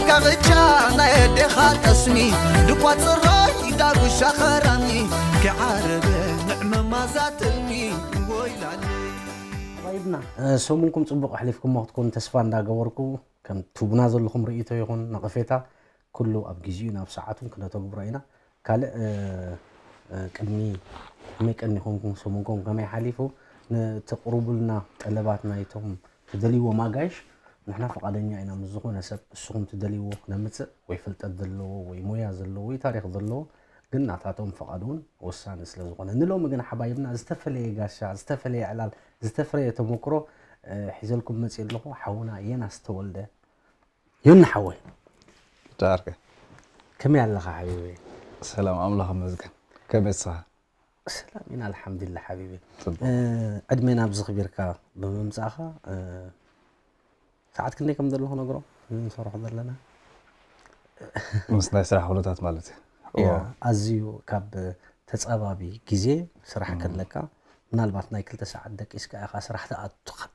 ካበቻ ናይ ኣዴኻ ጠስሚ ድቋ ጽራይ ዳጉሻ ኸራሚ ክዓረበ ንዕመማዛ ጥልሚ ወይላኒ። ሓባይብና ሰሙንኩም ጽቡቕ ኣሕሊፍኩሞ ክትኮኑ ተስፋ እንዳገበርኩ፣ ከም ትቡና ዘለኹም ርእይቶ ይኹን ነቐፌታ ኩሉ ኣብ ግዜኡ ናብ ሰዓቱን ክነተግብሮ ኢና። ካልእ ቅድሚ ከመይ ቀኒኹም፣ ሰሙንኩም ከመይ ሓሊፉ፣ ንተቕርቡልና ጠለባት ናይቶም ትደልይዎም ኣጋይሽ ንሕና ፈቓደኛ ኢና። ምስ ዝኾነ ሰብ እስኹም ትደልይዎ ክነምጽእ፣ ወይ ፍልጠት ዘለዎ ወይ ሞያ ዘለዎ ወይ ታሪኽ ዘለዎ፣ ግን ናታቶም ፈቓድ እውን ወሳኒ ስለ ዝኾነ፣ ንሎሚ ግን ሓባይብና ዝተፈለየ ጋሻ፣ ዝተፈለየ ዕላል፣ ዝተፈለየ ተመክሮ ሒዘልኩም መፅእ ኣለኹ። ሓውና የናስ ተወልደ። ዮኒ ሓወይ፣ ዳርገ ከመይ ኣለኻ ሓቢበይ? ሰላም ኣምላኽ ይመስገን። ከመይ ንስኻ? ሰላም ኢና ኣልሓምዱሊላህ ሓቢበይ። ዕድመና ኣብዚ ክቢርካ ብምምፃእኻ፣ ሰዓት ክንደይ ከም ዘሎ ክነግሮ ንሰርሖ ዘለና? ምስ ናይ ስራሕ ኩነታት ማለት እዩ። ኣዝዩ ካብ ተፃባቢ ግዜ ስራሕ ከለካ፣ ምናልባት ናይ ክልተ ሰዓት ደቂስካ ኢኻ ስራሕ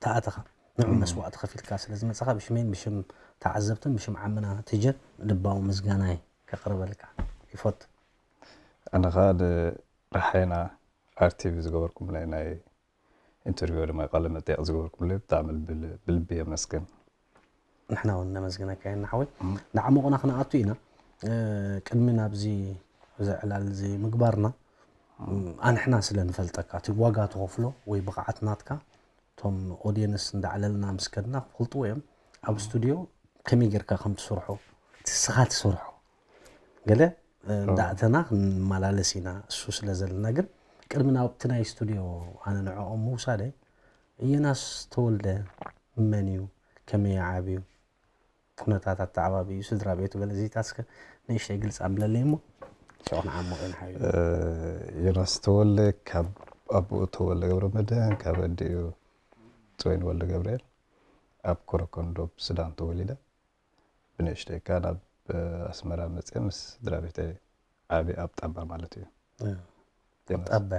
ተኣትኻ፣ ንዑ መስዋእቲ ከፊልካ ስለ ዝመፃኻ ብሽመይን ብሽም ተዓዘብትን ብሽም ዓምና ትጀን ልባዊ ምስጋናይ ከቕርበልካ ይፈቱ። ኣነ ከዓ ንራሓይና ኣርቲቪ ዝገበርኩምለይ ናይ ኢንተርቪው ድማ ቃለ መጠየቕ ዝገበርኩምለይ ብጣዕሚ ብልቢ የመስግን። ንሕና እውን ነመስግነካ ኢና ሓወይ። ንዓሞቕና ክነኣቱ ኢና። ቅድሚ ናብዚ እዚ ዕላል እዚ ምግባርና ኣንሕና ስለ ንፈልጠካ እቲ ዋጋ ትኸፍሎ ወይ ብቕዓት ናትካ እቶም ኦድየንስ እንዳዕለልና ምስ ከድና ክፈልጥዎ እዮም ኣብ ስቱድዮ ከመይ ጌርካ ከም ትሰርሖ እቲ ስኻ ትሰርሖ ገለ እንዳእተና ክንመላለስ ኢና እሱ ስለ ዘለና ግን ቅድሚ ናብቲ ናይ ስቱድዮ ኣነ ንዕኦም ምውሳደይ እየናስ ተወልደ መን እዩ ከመይ ዓብዩ ኩነታት ኣተዓባቢኡ ስድራ ቤቱ ገለ ዚታስከ ንእሽተይ ግልፂ ኣብለለይ እሞ ሸቕ ንዓሞ ኢና ሓቢቢ ዮናስ ተወልደ ካብ ኣቦኡ ተወልደ ገብረ መድህን ካብ ኣዲኡ ፅወይን ወልደ ገብርኤል ኣብ ኮረኮንዶ ሱዳን ተወሊደ ብንእሽተይካ ናብ ኣስመራ መፅየ ምስ ስድራ ቤተይ ዓብየ ኣብ ጣባ ማለት እዩ ጣባ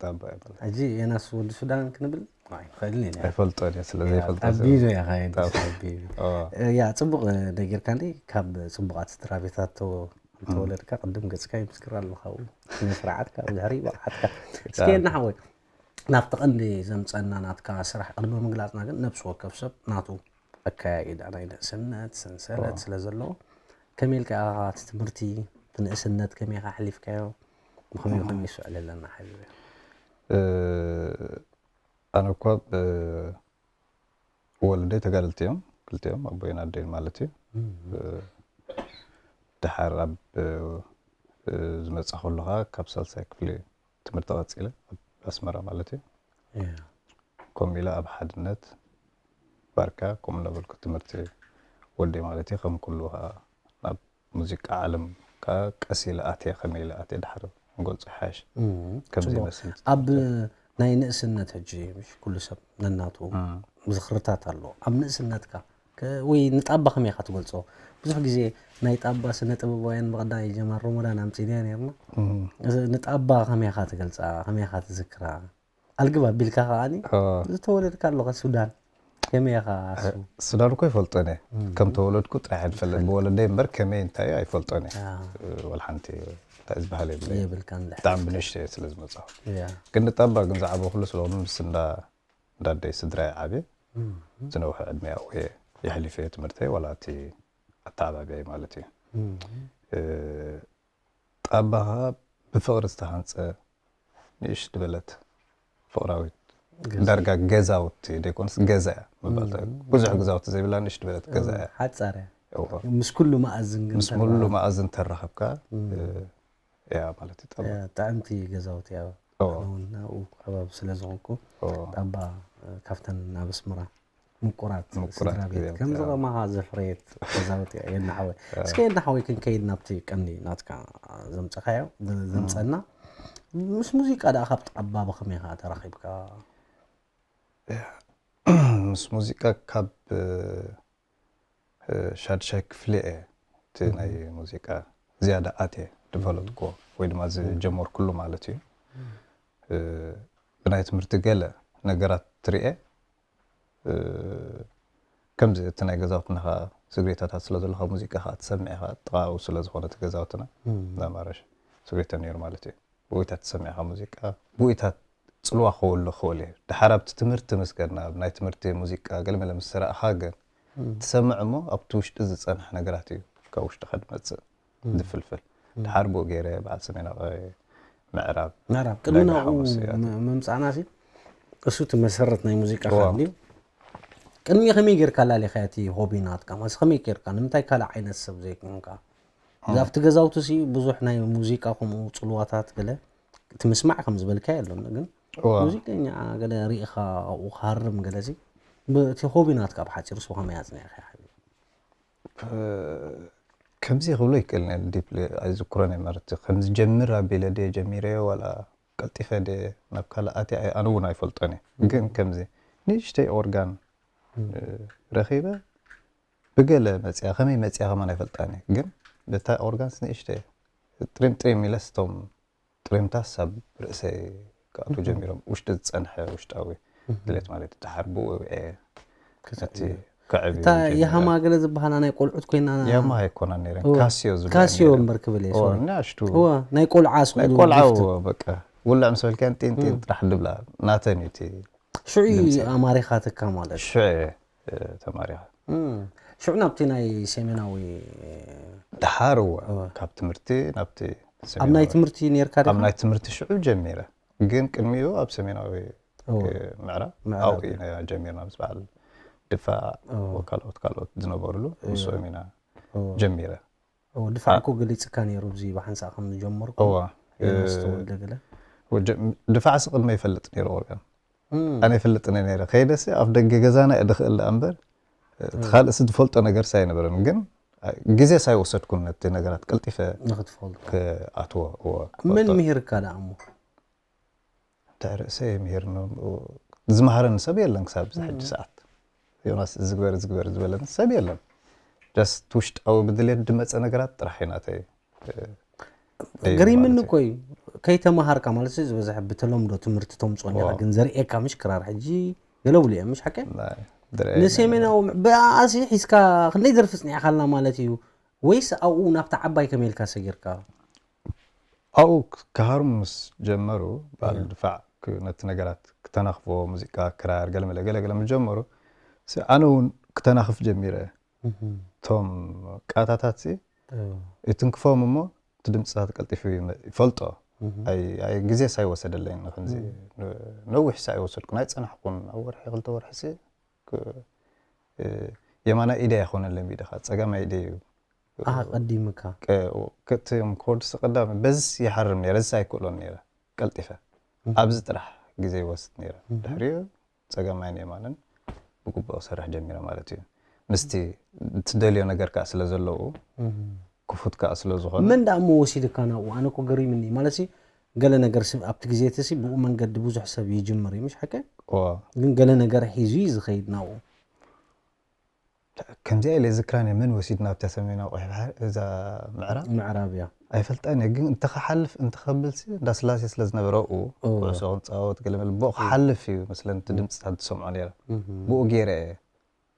ጣባ ይበሃል ሕጂ የናስ ወዲ ሱዳን ክንብል ኣይንኽእልን ኢና ኣይፈልጦን እየ ስለ ዘይፈልጦ ጠቢብ እያ ካየንያ ፅቡቅ ነጊርካ እንዲ ካብ ፅቡቃት ስድራ ቤታት ተወለድካ ቅድም ገፅካ ይምስክር ኣለካ ስነ ስርዓትካ ብድሕሪ ብቅዓትካ እስኪ የና ሓወይ ናብቲ ቀንዲ ዘምፀና ናትካ ስራሕ ቅድሚ ምግላፅና ግን ነብሲ ወከፍ ሰብ ናቱ ኣካያይዳ ናይ ንእስነት ሰንሰለት ስለ ዘለዎ ከመይ ኢልካ ኢኻ እቲ ትምህርቲ እቲ ንእስነት ከመይ ኢኻ ኣሕሊፍካዮ ብኸመይ ከመይ ይስዕል ኣለና ሓቢበ ኣነ እኳ ወለደይ ተጋደልቲ እዮም ክልቲኦም ኣቦይን ኣደይን ማለት እዩ ድሓር ኣብ ዝመፀ ከለኻ ካብ ሳልሳይ ክፍሊ ትምህርቲ ቀፂለ ኣብ ኣስመራ ማለት እዩ ከምኡ ኢለ ኣብ ሓድነት ባርካ ከምኡ እናበልኩ ትምህርቲ ወዲ ማለት እዩ ከም ኩሉ ከዓ ናብ ሙዚቃ ዓለም ከዓ ቀስ ኢለ ኣትየ ከመይ ኢለ ኣትየ ድሓር ንገልፆ ይሓሽ ከምዚ ይመስል ኣብ ናይ ንእስነት ሕጂ ምሽ ኩሉ ሰብ ነናቱ ዝኽርታት ኣሎ ኣብ ንእስነትካ ወይ ንጣባ ከመይ ኢኻ ትገልፆ ብዙሕ ግዜ ናይ ጣባ ስነ ጥበባውያን ብቐዳይ ጀማል ሮሞዳን ኣምፂንያ ነርና ንጣባ ከመይ ኢኻ ትገልፃ ከመይ ኢኻ ትዝክራ ኣልግብ ኣቢልካ ከዓኒ ዝተወለድካ ኣለኻ ሱዳን ከመይ ኢኻ ኣሱ ሱዳን እኮ ይፈልጦ እየ ከም ተወለድኩ ጥራሕ እየ ዝፈልጥ ብወለደይ እምበር ከመይ እንታይ እዩ ኣይፈልጦን እየ ወላ ሓንቲ እንታይ ዝበሃል የብለ የብልካን ድሕር ብጣዕሚ ብንእሽተ እየ ስለ ዝመፅኹ ያ ግን ንጣባ ግን ዝዓበኹሉ ስለሆኑ ምስ እንዳ እንዳደይ ስድራ እየ ዓብየ ዝነውሐ ዕድመ ያው እየ የሕሊፈ እየ ትምህርተይ ዋላ እቲ ኣተዓባብያይ ማለት እዩ ጣባኻ ብፍቕሪ ዝተሃንፀ ንእሽ ዝበለት ፍቕራዊት ዳርጋ ገዛውቲ ዘይኮንስ ገዛ እያ ምባል ብዙሕ ገዛውቲ ዘይብላ ንእሽ ዝበለት ገዛ እያ ሓፃር እያ ምስ ኩሉ መኣዝን ግን ምስ ሙሉ መኣዝን ተራኸብካ እያ ማለት እዩ ጠባ ጥዕምቲ ገዛውቲ እያ እውን ናብኡ ከባቢ ስለ ዝኾንኩ ጣባ ካብተን ናብ ኣስመራ ምቁራት ስድራ ቤት ከምዚ ከማኻ ዘፍረየት ገዛውቲ እያ የናሓወይ እስከ የናሓወይ ክንከይድ ናብቲ ቀንዲ ናትካ ዘምፀኻዮ ዘምፀና ምስ ሙዚቃ ደኣ ካብ ጣባ ብኸመይ ከዓ ተራኺብካ ምስ ሙዚቃ ካብ ሻድሻይ ክፍሊ እየ እቲ ናይ ሙዚቃ ዝያዳ ኣትየ ዝፈለጥኩዎ ወይ ድማ ዝጀመርኩሉ ማለት እዩ ብናይ ትምህርቲ ገለ ነገራት ትርኤ ከምዚ እቲ ናይ ገዛውትና ከዓ ስግሬታታት ስለ ዘሎ፣ ካብ ሙዚቃ ከዓ ትሰምዕ ኢኻ፣ ጥቓኡ ስለ ዝኾነ እቲ ገዛውትና፣ እም። እንዳ ማረሽ ስግሬታ ነይሩ ማለት እዩ። ብኡይታ ትሰምዕ ኢኻ ሙዚቃ፣ ብኡይታ ጽልዋ ክህሉ ክኽእል እዩ። ድሓር ኣብቲ ትምህርቲ ምስ ከድና፣ ኣብ ናይ ትምህርቲ ሙዚቃ ገለመለ ምስ ሰራእኻ ግን፣ እም። ትሰምዕ እሞ ኣብቲ ውሽጢ ዝጸንሕ ነገራት እዩ ካብ ውሽጥኻ ድመጽእ፣ እም። ዝፍልፍል። እም። ድሓር ብኡ ገይረ በዓል ሰሜናዊ ምዕራብ፣ ምዕራብ። ቅድሚ ደጋ ናብኡ ሓሙስ እያ። ም-፣ ምምጻእና ሲ፣ እሱ እቲ መሰረት ናይ ሙዚቃ እዋ። ካል ድዩ? ቅድሚ ከመይ ጌርካ ኣላሊኻያ እቲ ሆቢ ናትካ? ማለት ከመይ ጌርካ? ንምንታይ ካልእ ዓይነት ሰብ ዘይኮንካ? እዛ ኣብቲ ገዛውቲ ሲ ብዙሕ ናይ ሙዚቃ ከምኡ ጽልዋታት ገለ እቲ ምስማዕ ከም ዝበልካዮ የሎን፣ ግን እዋ። ሙዚቀኛ ገለ ርኢኻ ኣብኡ ክሃርም ገለ ሲ፣ ብ-፣ እቲ ሆቢ ናትካ ብሓጺሩ ሲ ብኸመይ ኣጽኒዕካ ሓቢሩ? እ፣ ከምዚ ክብሎ ይክእል እየ፣ ዲፕሊ ኣይዝክሮን እየ ማለት እዩ። ከምዚ ጀምር ኣቢለ ድየ ጀሚረዮ ዋላ ቀልጢፈ ድየ ናብ ካልእ ኣትየ ኣይ-፣ ኣነ እውን ኣይፈልጦን እየ። ግን ከምዚ ንእሽተይ ኦርጋን፣ እም። እ፣ ረኺበ ብገለ መጽያ፣ ከመይ መጽያ ከማን ኣይፈልጣን እየ። ግን በታ ኦርጋንስ ንእሽተይ ጥሪም ጥሪም ኢለስ እቶም ጥሪምታስ ኣብ ርእሰይ ክኣትዉ እም። ጀሚሮም። ውሽጢ ዝጸንሐ ውሽጣዊ እም። ድሌት ማለት እዩ። ድሓር ብኡ እየ ክትዕቢ። እቲ ክዕቢ እታ ጀሚረ። ያሃማ ገለ ዝበሃላ ናይ ቆልዑት ኮይና ያማ ኣይኮናን ነይረን። እዋ። ካስዮ ዝበሃላ ካስዮ ነይረን። እምበር ክብል እየ፣ እዋ፣ ሶሪ። ንኣሽቱ። እዋ፣ ናይ ቆልዓ ናይ ስእሉ ቆልዓ ጊፍት። እዎ፣ በቃ። ውልዕ ምስ በልካየን ጢን ጢን እም። ጥራሕ ድብላ። ናተን እዩ እቲ ሽዑ እዩ ድምጺ። ኣማሪኻትካ ማለት። ሽዑ እየ፣ እ፣ ተማሪኻ። እም። ሽዑ ናብቲ ናይ ሰሜናዊ ድሓር እዎ፣ እዋ። ካብ ትምህርቲ ናብቲ ኣብ ናይ ሰሜናዊ። ትምህርቲ ኔርካ ኣብ ዲኻ? ናይ ትምህርቲ ሽዑ ጀሚረ። ግን ቅድሚኡ ኣብ ሰሜናዊ፣ እዎ። እ፣ ምዕራብ ምዕራብ ኣብኡ እዩ። ኢና ጀሚርና ምስ በዓል ድፋዕ እዎ። ወካልኦት ካልኦት ዝነበሩሉ እዎ። ምስኦም ኢና እዎ። ጀሚረ። እዎ፣ ድፋዕ አ- እኮ ገሊጽካ ነይሩ፣ እዚ ብሓንሳእ ከም ዝጀመርኩ እዎ። ዮናስ እ፣ ተወልደ ገለ። ወጀ-፣ ድፋዕሲ ቅድመ ይፈልጥ ነይሩ ኦርጋን። እም። ኣነ ይፈልጥ ነይረ። ከይደሲ ኣብ ደገ ገዛና እየ ድኽእል ደኣ እምበር፣ እቲ እም። ካልእሲ ዝፈልጦ ነገርሲ ኣይነበረን። ግን፣ አ፣ ግዜ ሳይወሰድኩን ነቲ ነገራት ቀልጢፈ ንኽትፈልጦ። ክኣትዎ፣ እዎ፣ መን ክፈልጦ። ምሂርካ ደኣ እሞ? እንታይ ርእሰይ ምሂርኒ፣ ዝመሃረኒ ሰብ የለን ክሳብ እዚ ሕጂ እም። ሰዓት። ዮናስ፣ እዚ ግበር፣ እዚ ግበር ዝበለኒ ሰብ የለን። ጀስት ውሽጣዊ ብድሌት ዝመጸ ነገራት ጥራሕ እዩ ናተይ፣ እ፣ ደይ ገሪምኒ ማለት እዩ። እኮ እዩ። ከይተማሃርካ ማለት እዩ ዝበዝሐ ብተለምዶ ትምህርቲ ተምጾ እንዲኻ፣ ዋው። ግን ዘርእየካ ምሽ ክራር ሕጂ ገለ ብሉ እዮም፣ ምሽ ሓቀ? ናይ፣ ድረ ናይ ንሰሜናዊ ም-፣ ብኣሲ ሒዝካ ክንደይ ደርፊ ጽኒዕካልና ማለት እዩ? ወይስ ኣብኡ ናብታ ዓባይ ከመይ ኢልካ ሰጊርካ? ኣብኡ ክ-፣ ክሃርሙ ምስ ጀመሩ፣ በዓል እያ። ድፋዕ ክ-፣ ነቲ ነገራት ክተናኽፎ፣ ሙዚቃ፣ ክራር፣ ገለመለ፣ ገለ፣ ገለ ምስ ጀመሩ፣ ሲ-፣ ኣነ እውን ክተናኽፍ ጀሚረ። እህም። እቶም ቃታታት ሲ፣ እዎ። ይትንክፎም እሞ፣ እቲ ድምፅታት ቀልጢፉ ይመ-፣ ይፈልጦ። እህም። ኣይ-፣ ኣይ-፣ ግዜ ሳይወሰደለይን፣ ንክንዚ እም። ን-፣ ነዊሕ ሳይወሰድኩን፣ ኣይፀናሕኩን። ኣብ ወርሒ፣ ክልተ ወርሒ ሲ፣ ክ-፣ እ፣ የማናይ ኢደይ ኣይኮነን ለሚድኻ፣ ፀጋማይ ኢደይ እዩ። ኣሃ፣ ቀዲምካ። ቀ-፣ ክ-፣ እቶም ኮርድስ ቀዳም በዚ ይሓርም ነይረ፣ እዚ ኣይክእሎን ነይረ፣ ቀልጢፈ። እም። ኣብዚ ጥራሕ ግዜ ይወስድ ነይረ። እም። ድሕሪኡ ጸጋማይን የማንን ብግቡእ ክሰርሕ ጀሚረ ማለት እዩ። ምስቲ ትደልዮ ነገር ከኣ ስለ ዘለዉ፣ እም። ክፉት ከኣ ስለ ዝኾነ። መን ደኣ እሞ ወሲድካ ናብኡ? ኣነ እኮ ገሪምኒ። ማለትሲ፣ ገለ ነገር ሲ-፣ ኣብቲ ግዜ እቲ ሲ፣ ብኡ መንገዲ ብዙሕ ሰብ ይጅምር እዩ፣ ምሽ ሓቀ? እዋ። ግን ገለ ነገር ሒዙ እዩ ዝኸይድ ናብኡ። ከምዚኣ ኢለ ዝክራን እየ፣ መን ወሲድና ኣብታ ሰሜናዊ ቀይሕ ባሕሪ፣ እዛ ምዕራብ? ምዕራብ እያ። ኣይፈልጣን እየ፣ ግን እንተ ክሓልፍ፣ እንተ ከብል ሲ፣ እንዳ ስላሴ ስለ ዝነበረ ኣብኡ፣ እዎ። ኩዕሶ ክንጻወት፣ ገለ መለ፣ ብኡ እዎ። ክሓልፍ እዩ መስለኒ፣ እቲ እም። ድምጽታት ዝሰምዖ ነይረ። እም። ብኡ ገይረ እየ፣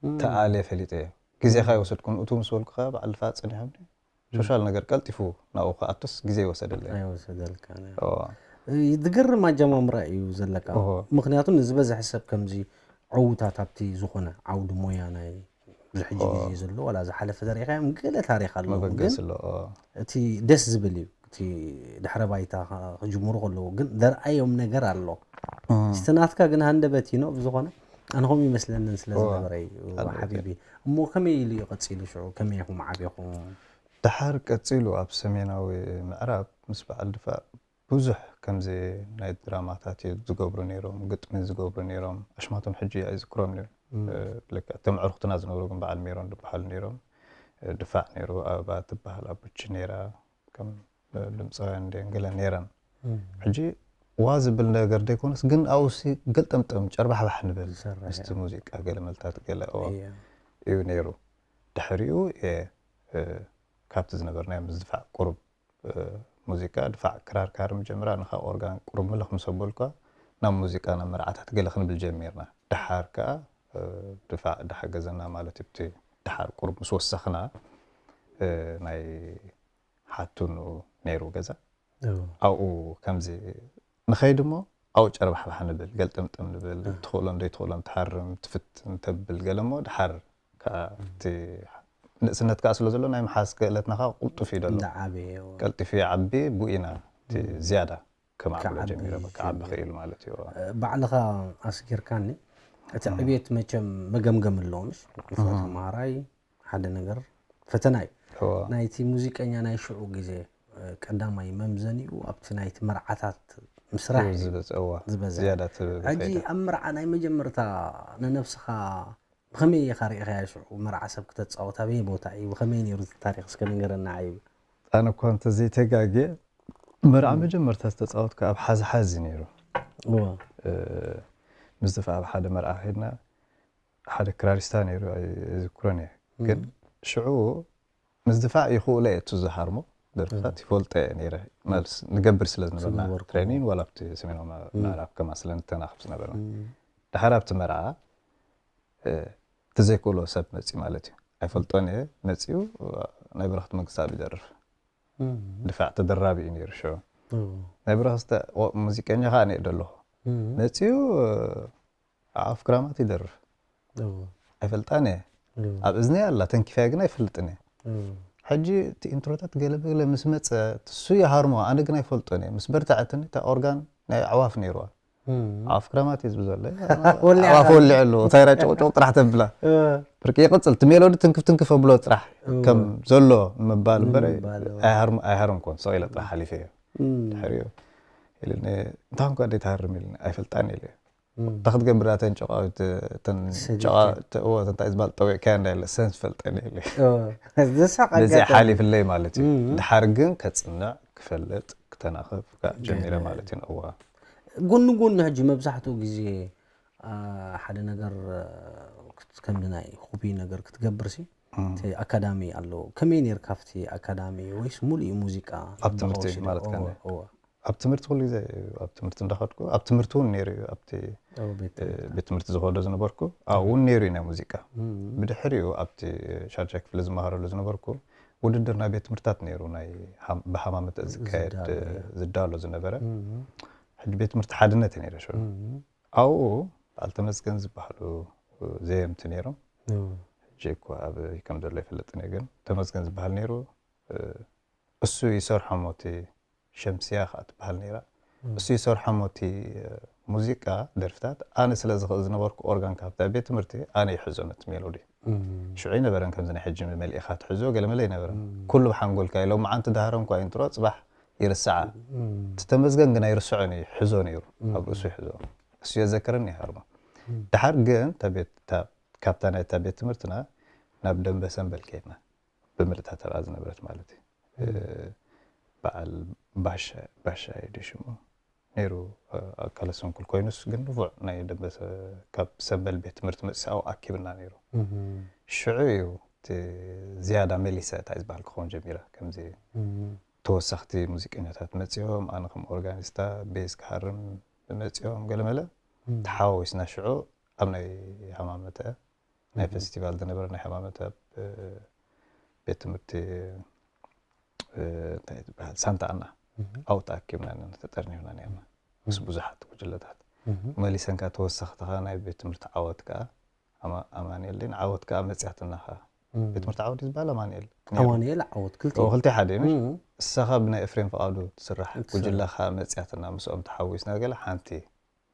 እም። ተኣልየ ፈሊጠ እየ። ግዜኻ እም። ኣይወሰድኩን፣ እቱ ምስ በልኩኻ፣ በዓል ድፋዕ ጸኒሖምኒ። እም። ሶሻል ነገር ቀልጢፉ ናብኡ ክኣቱስ ግዜ ይወሰደለይ። ኣይወሰደልካን፣ እዎ። እዎ። እ፣ ዝገርም ኣጀማምራ እዩ ዘለካ። እዎ። ምኽንያቱ ንዝበዝሐ ሰብ ከምዚ ዕዉታት ኣብቲ ዝኾነ ዓውዲ ሞያ ናይ እዚ ሕጂ እዎ። ግዜ ዘሎ፣ ዋላ ዝሓለፈ ዘሪእኻዮም ገለ ታሪኽ ኣለዎም፣ መበገሲ ግን ኣሎ፣ እዎ። እቲ ደስ ዝብል እዩ። እቲ ድሕረ ባይታ ኸ-፣ ክጅምሩ ከለዉ ግን ዘርኣዮም ነገር ኣሎ። እም። እቲ ናትካ ግን ሃንደበት እዩ፣ ብዝኾነ ኣነ ከምኡ ይመስለንን ስለ እዎ። ዝነበረ እዩ፣ ኣነ ሓቢቢ። እሞ ከመይ ኢሉ እዩ ቀጺሉ ሽዑ? ከመይ ኢኹም ዓቢኹም? ደሓር ቀጺሉ ኣብ ሰሜናዊ ምዕራብ ምስ በዓል ድፋዕ ብዙሕ ከምዚ ናይ ድራማታት እዩ ዝገብሩ ነይሮም፣ ግጥሚ ዝገብሩ ነይሮም። ኣሽማቶም ሕጂ ኣይዝክሮም እዩ። እም። እ፣ ልክዕ እቶም ኣዕሩኽትና ዝነበሩ ግን በዓል ሜሮን ዝበሃሉ ነይሮም። እ፣ ድፋዕ ነይሩ፣ ኣበባ ትበሃል ኣቡቺ ነይራ፣ ከም፣ እ፣ ድምፃውያን እንዲአን ገለ ነይረን። እም። ሕጂ ዋ ዝብል ነገር ዘይኮነስ ግን ኣብኡሲ ገልጠምጠም ጨርባሕባሕ ንብል ዝሰርሕ ምስቲ እዩ። ሙዚቃ ገለ መልታት ገለ እዋ እያ። እዩ ነይሩ። ድሕሪኡ እየ፣ እ፣ ካብቲ ዝነበርናዮ ምስ ድፋዕ ቁሩብ እ፣ ሙዚቃ ድፋዕ ክራር ክሃርም ጀምራ፣ ንኻ ኦርጋን ቁሩብ ምልኽ ምስ ኣበልኳ፣ ናብ ሙዚቃ፣ ናብ መርዓታት ገለ ክንብል ጀሚርና። ደሓር ከኣ፣ እ፣ ድፋዕ ዳሓገዘና ማለት እዩ፣ እቲ ደሓር ቁሩብ ምስ ወሰኽና፣ እ፣ ናይ ሓቱኑ ነይሩ ገዛ። እዎ። ኣብኡ ከምዚ ንኸይድ እሞ ኣብኡ ጨርባሕባሕ ንብል፣ ገልጠምጠም ንብል፣ እ። ትኽእሎን ዘይትኽእሎን ትሃርም፣ ትፍትን ተብል ገለ እሞ ደሓር ከኣ እቲ ንእስነት ከኣ ስለ ዘሎ ናይ ምሓዝ ክእለትና ከኣ ቅልጡፍ እዩ ዘሎ። እንዳዓበየ፣ እዎ። ቀልጢፉ ይዓቢ፣ ብኡ ኢና እቲ እም። ዝያዳ ከማዕብሎ ክዓቢ ጀሚረ፣ በቃ ክዓቢ ጀሚረ። ክኢሉ ማለት እዩ። ባዕልኻ ኣስጊርካኒ፣ እቲ እም። ዕብየት መቸም መገምገም ኣለዎ፣ ምሽ? ንፉዕ እም። ተምሃራይ፣ ሓደ ነገር ፈተና እዩ። እዋ። ናይቲ ሙዚቀኛ ናይ ሽዑ ግዜ፣ እ፣ ቀዳማይ መምዘኒኡ ኣብቲ ናይቲ መርዓታት ምስራሕ እዩ እዩ። ዝበዝሐ፣ እዋ። ዝበዝሐ። ዝያዳ እቲ ሕጂ ብኸይዳ። ኣብ መርዓ ናይ መጀመርታ ንነብስኻ ብኸመይ ኢኻ ርኢኻያ ሽዑ? መርዓ ሰብ ክተጻወት ኣበይ ቦታ እዩ? ብኸመይ ነይሩ እቲ ታሪኽ? እስከ ንገረና ዓይቡ። ኣነ እኳ እንተዘይተጋግየ፣ መርዓ እም። መጀመርታ ዝተጻወትኩ ኣብ ሓዝሓዝ እዩ ነይሩ። እዋ። እ፣ ምስ ዝፋ ኣብ ሓደ መርዓ ኸይድና፣ ሓደ ክራሪስታ ነይሩ፣ ኣይ-፣ ኣይዝክሮን እየ። ግን እም። ሽዑ ምስ ድፋዕ ይኽእሎ እየ፣ እቱ ዝሃርሞ ደርፍታት እም። ይፈልጦ እየ ነይረ። እም። መልስ ንገብር ስለ ዝነበርና፣ ስለ ዝነበርኩ። ትሬኒን ዋላ ኣብቲ ሰሜናዊ ም-፣ እም። ምዕራብ ከማ ስለ ንተናኽፍ ዝነበርና። እም። ድሓር ኣብቲ መርዓ፣ እ፣ እቲ ዘይክእሎ ሰብ መጺኡ ማለት እዩ። ኣይፈልጦን እየ፣ መጺኡ፣ ናይ በረኸት መንግስትኣብ ይደርፍ። እም። ድፋዕ ተደራቢ እዩ ነይሩ ሽዑ። እም። ናይ በረኸት ስተ-፣ ኦ-፣ ሙዚቀኛ ኸኣ እየ ደለኹ። እም። መጺኡ፣ ኣፍ ክራማት ይደርፍ። እዎ። ኣይፈልጣን እየ። እዎ። ኣብ እዝነይ ኣላ፣ ተንኪፋያ ግን ኣይፈልጥን እየ። እዎ። ሕጂ እቲ ኢንትሮታት ገለ ብገለ ምስ መጸ፣ እሱ ይሃርሞ፣ ኣነ ግን ኣይፈልጦን እየ። ምስ በርትዐትኒ፣ እታ ኦርጋን ናይ ኣዕዋፍ ነይርዋ። እም። ኣዕዋፍ ክራማት እዩ ዝብል ዘሎ። ወሊዓ ኣዕዋፍ ከላ። ወሊዐ ኣለዎ። እንታይ ኢላ ጨቕጨቕ ጥራሕ ተብላ። እዎ። ብርቂ ይቕጽል። እቲ ሜሎዲ ትንክፍ ትንክፍ ኣብሎ ጥራሕ። እዎ። ከም ዘሎ ንምባል እምበር ንምባል፣ እዎ። ኣይሃርም-፣ ኣይሃረምኩን። ስቕ ኢለ ጥራሕ እም። ሓሊፈዮ። እም። ድሕሪኡ ኢሉኒ፣ "እንታይ ኮንካ ደይ ትሃርም?" ኢሉኒ። "ኣይፈልጣን" ኢለ። እም። እንታይ ክትገብር እተን ጨቓዊት፣ እተን ሰዲድካ። ጨቓ-፣ እተ-፣ እዎ፣ እተን እንታይ ዝበሃል ጠዊዕካያ እንዳ ኢለ ሰንስ ፈልጠን ኢለ። እዎ። ዘሳቕ ነዚ ኣጋጣሚ። ሓሊፍለይ ማለት እዩ። እም። ድሓር ግን ከጽንዕ፣ ክፈልጥ፣ ክተናኸፍ ከኣ ጀሚረ ገለ። ማለት እዩ። እዋ። ጎኒ ጎኒ ሕጂ መብዛሕትኡ ግዜ፣ አ፣ ሓደ ነገር፣ አ፣ ክት-፣ ከምዚ ናይ ሆቢ ነገር ክትገብርሲ፣ እም። እቲ ኣካዳሚ ኣሎ። ከመይ ነይርካ ኣብቲ ኣካዳሚ? ወይስ ሙሉእ ሙዚቃ ኣብ ትምህርቲ እንዳወሰደ? ማለት እዎ፣ ከነ? እዎ። ኣብ ትምህርቲ ኩሉ ግዜ፣ ኣብ ትምህርቲ እንዳኸድኩ፣ ኣብ ትምህርቲ እውን ነይሩ እዩ፣ ኣብቲ፣ ኣብ ቤት እ፣ ትምህርቲ። ቤት ትምህርቲ ዝኸዶ ዝነበርኩ፣ ኣብኡ እውን ነይሩ እዩ ናይ ሙዚቃ። እም። ብድሕሪኡ ኣብቲ ሻድሻይ ክፍሊ ዝመሃረሉ ዝነበርኩ፣ ውድድር ናይ ቤት ትምህርትታት ነይሩ፣ ናይ ሃም-፣ ብሃማመተ ዝካየድ፣ ዝዳሎ፣ እ፣ እያ። ዝዳሎ ዝነበረ። እም። ሕጂ ቤት ትምህርቲ ሓድነት እዩ ነይሩ ሽዑ። እም። ኣብኡ በዓል ተመስገን ዝበሃሉ፣ እ፣ ዘየምቲ ነይሮም። እም። ሕጂ እኮ ኣበይ ከም ዘሎ ኣይፈልጥን እየ፣ ግን ተመስገን ዝበሃል ነይሩ። እ፣ እሱ ይሰርሖ እሞ እቲ ሸምስያ ኸኣ ትበሃል ነይራ። እም። እሱ ይሰርሖ እሞ እቲ፣ እ፣ ሙዚቃ ደርፍታት ኣነ ስለ ዝኽእል ዝነበርኩ ኦርጋን ካብታ ቤት ትምህርቲ ኣነ ይሕዞ ነቲ ሜሎዲ። እም። ሽዑ ኣይነበረን ከምዚ ናይ ሕጂ መሊእኻ ትሕዞ ገለመለ ኣይነበረን። እም። ኩሉ ብሓንጎልካ እዩ። ሎመዓንቲ ድሃረምኳ ኢንትሮ ጽባሕ ይርስዓ። እም። እቲ ተመስገን ግን ኣይርስዖን እዩ፣ ይሕዞ ነይሩ። እም። ኣብ ርእሱ ይሕዞ። እሱ የዘክረኒ ይሃርሞ። እም። ድሓር ግን እታ ቤት፣ እታ፣ ካብታ ናይ እታ ቤት ትምህርትና ናብ ደንበ ሰምበል ከይድና። ብምልእታ ተራ ዝነበረት ማለት እዩ። እም። እ፣ በዓል ባሻ፣ ባሻ እዩ ድዩ ሽሙ? ነይሩ፣ እ፣ ኣካለ ስንኩል ኮይኑስ ግን ንፉዕ ናይ ደንበ ሰ-፣ ካብ ሰምበል ቤት ትምህርቲ መጺኡ ኣብኡ ኣኪብና ነይሩ። እም። ሽዑ እዩ እቲ ዝያዳ መሊሰ እንታይ ዝበሃል ክኸውን ጀሚረ። ከምዚ እም። ተወሰኽቲ ሙዚቀኛታት መጺኦም፣ ኣነ ከም ኦርጋኒስታ፣ ቤዝ ክሃርም መጺኦም፣ ገለመለ። እም። ተሓዋዊስና ሽዑ ኣብ ናይ ሃማመተ ናይ እም። ፌስቲቫል ዝነበረ ናይ ሃማመተ ኣብ፣ እ፣ ቤት ትምህርቲ፣ እ፣ እንታይ ትበሃል? ሳንታ ኣና። እም። ኣብኡ ተኣኪብና ኢና፣ ተጠርኒፍና ነርና። ምስ እም። ብዙሓት ጉጅለታት። እም። መሊሰን ከኣ ተወሰኽቲ ከኣ ናይ ቤት ትምህርቲ ዓወት ከኣ፣ ኣማ-፣ ኣማኑኤል ድን ዓወት ከኣ መጽያትና ከኣ። እም። ቤት ትምህርቲ ዓወት እዩ ዝበሃል ኣማኑኤል ነይሩ። ኣማኑኤል ዓወት ክልተ ኦ፣ እዩ። ክልተ ሓደ እዩ፣ ምሽ? እም። እሳ ከኣ ብናይ ኤፍሬም ፍቓዱ ትስራሕ ትስራሕ። ጉጅለ ከኣ መጽያትና፣ ምስኦም ተሓዊስና ገለ ሓንቲ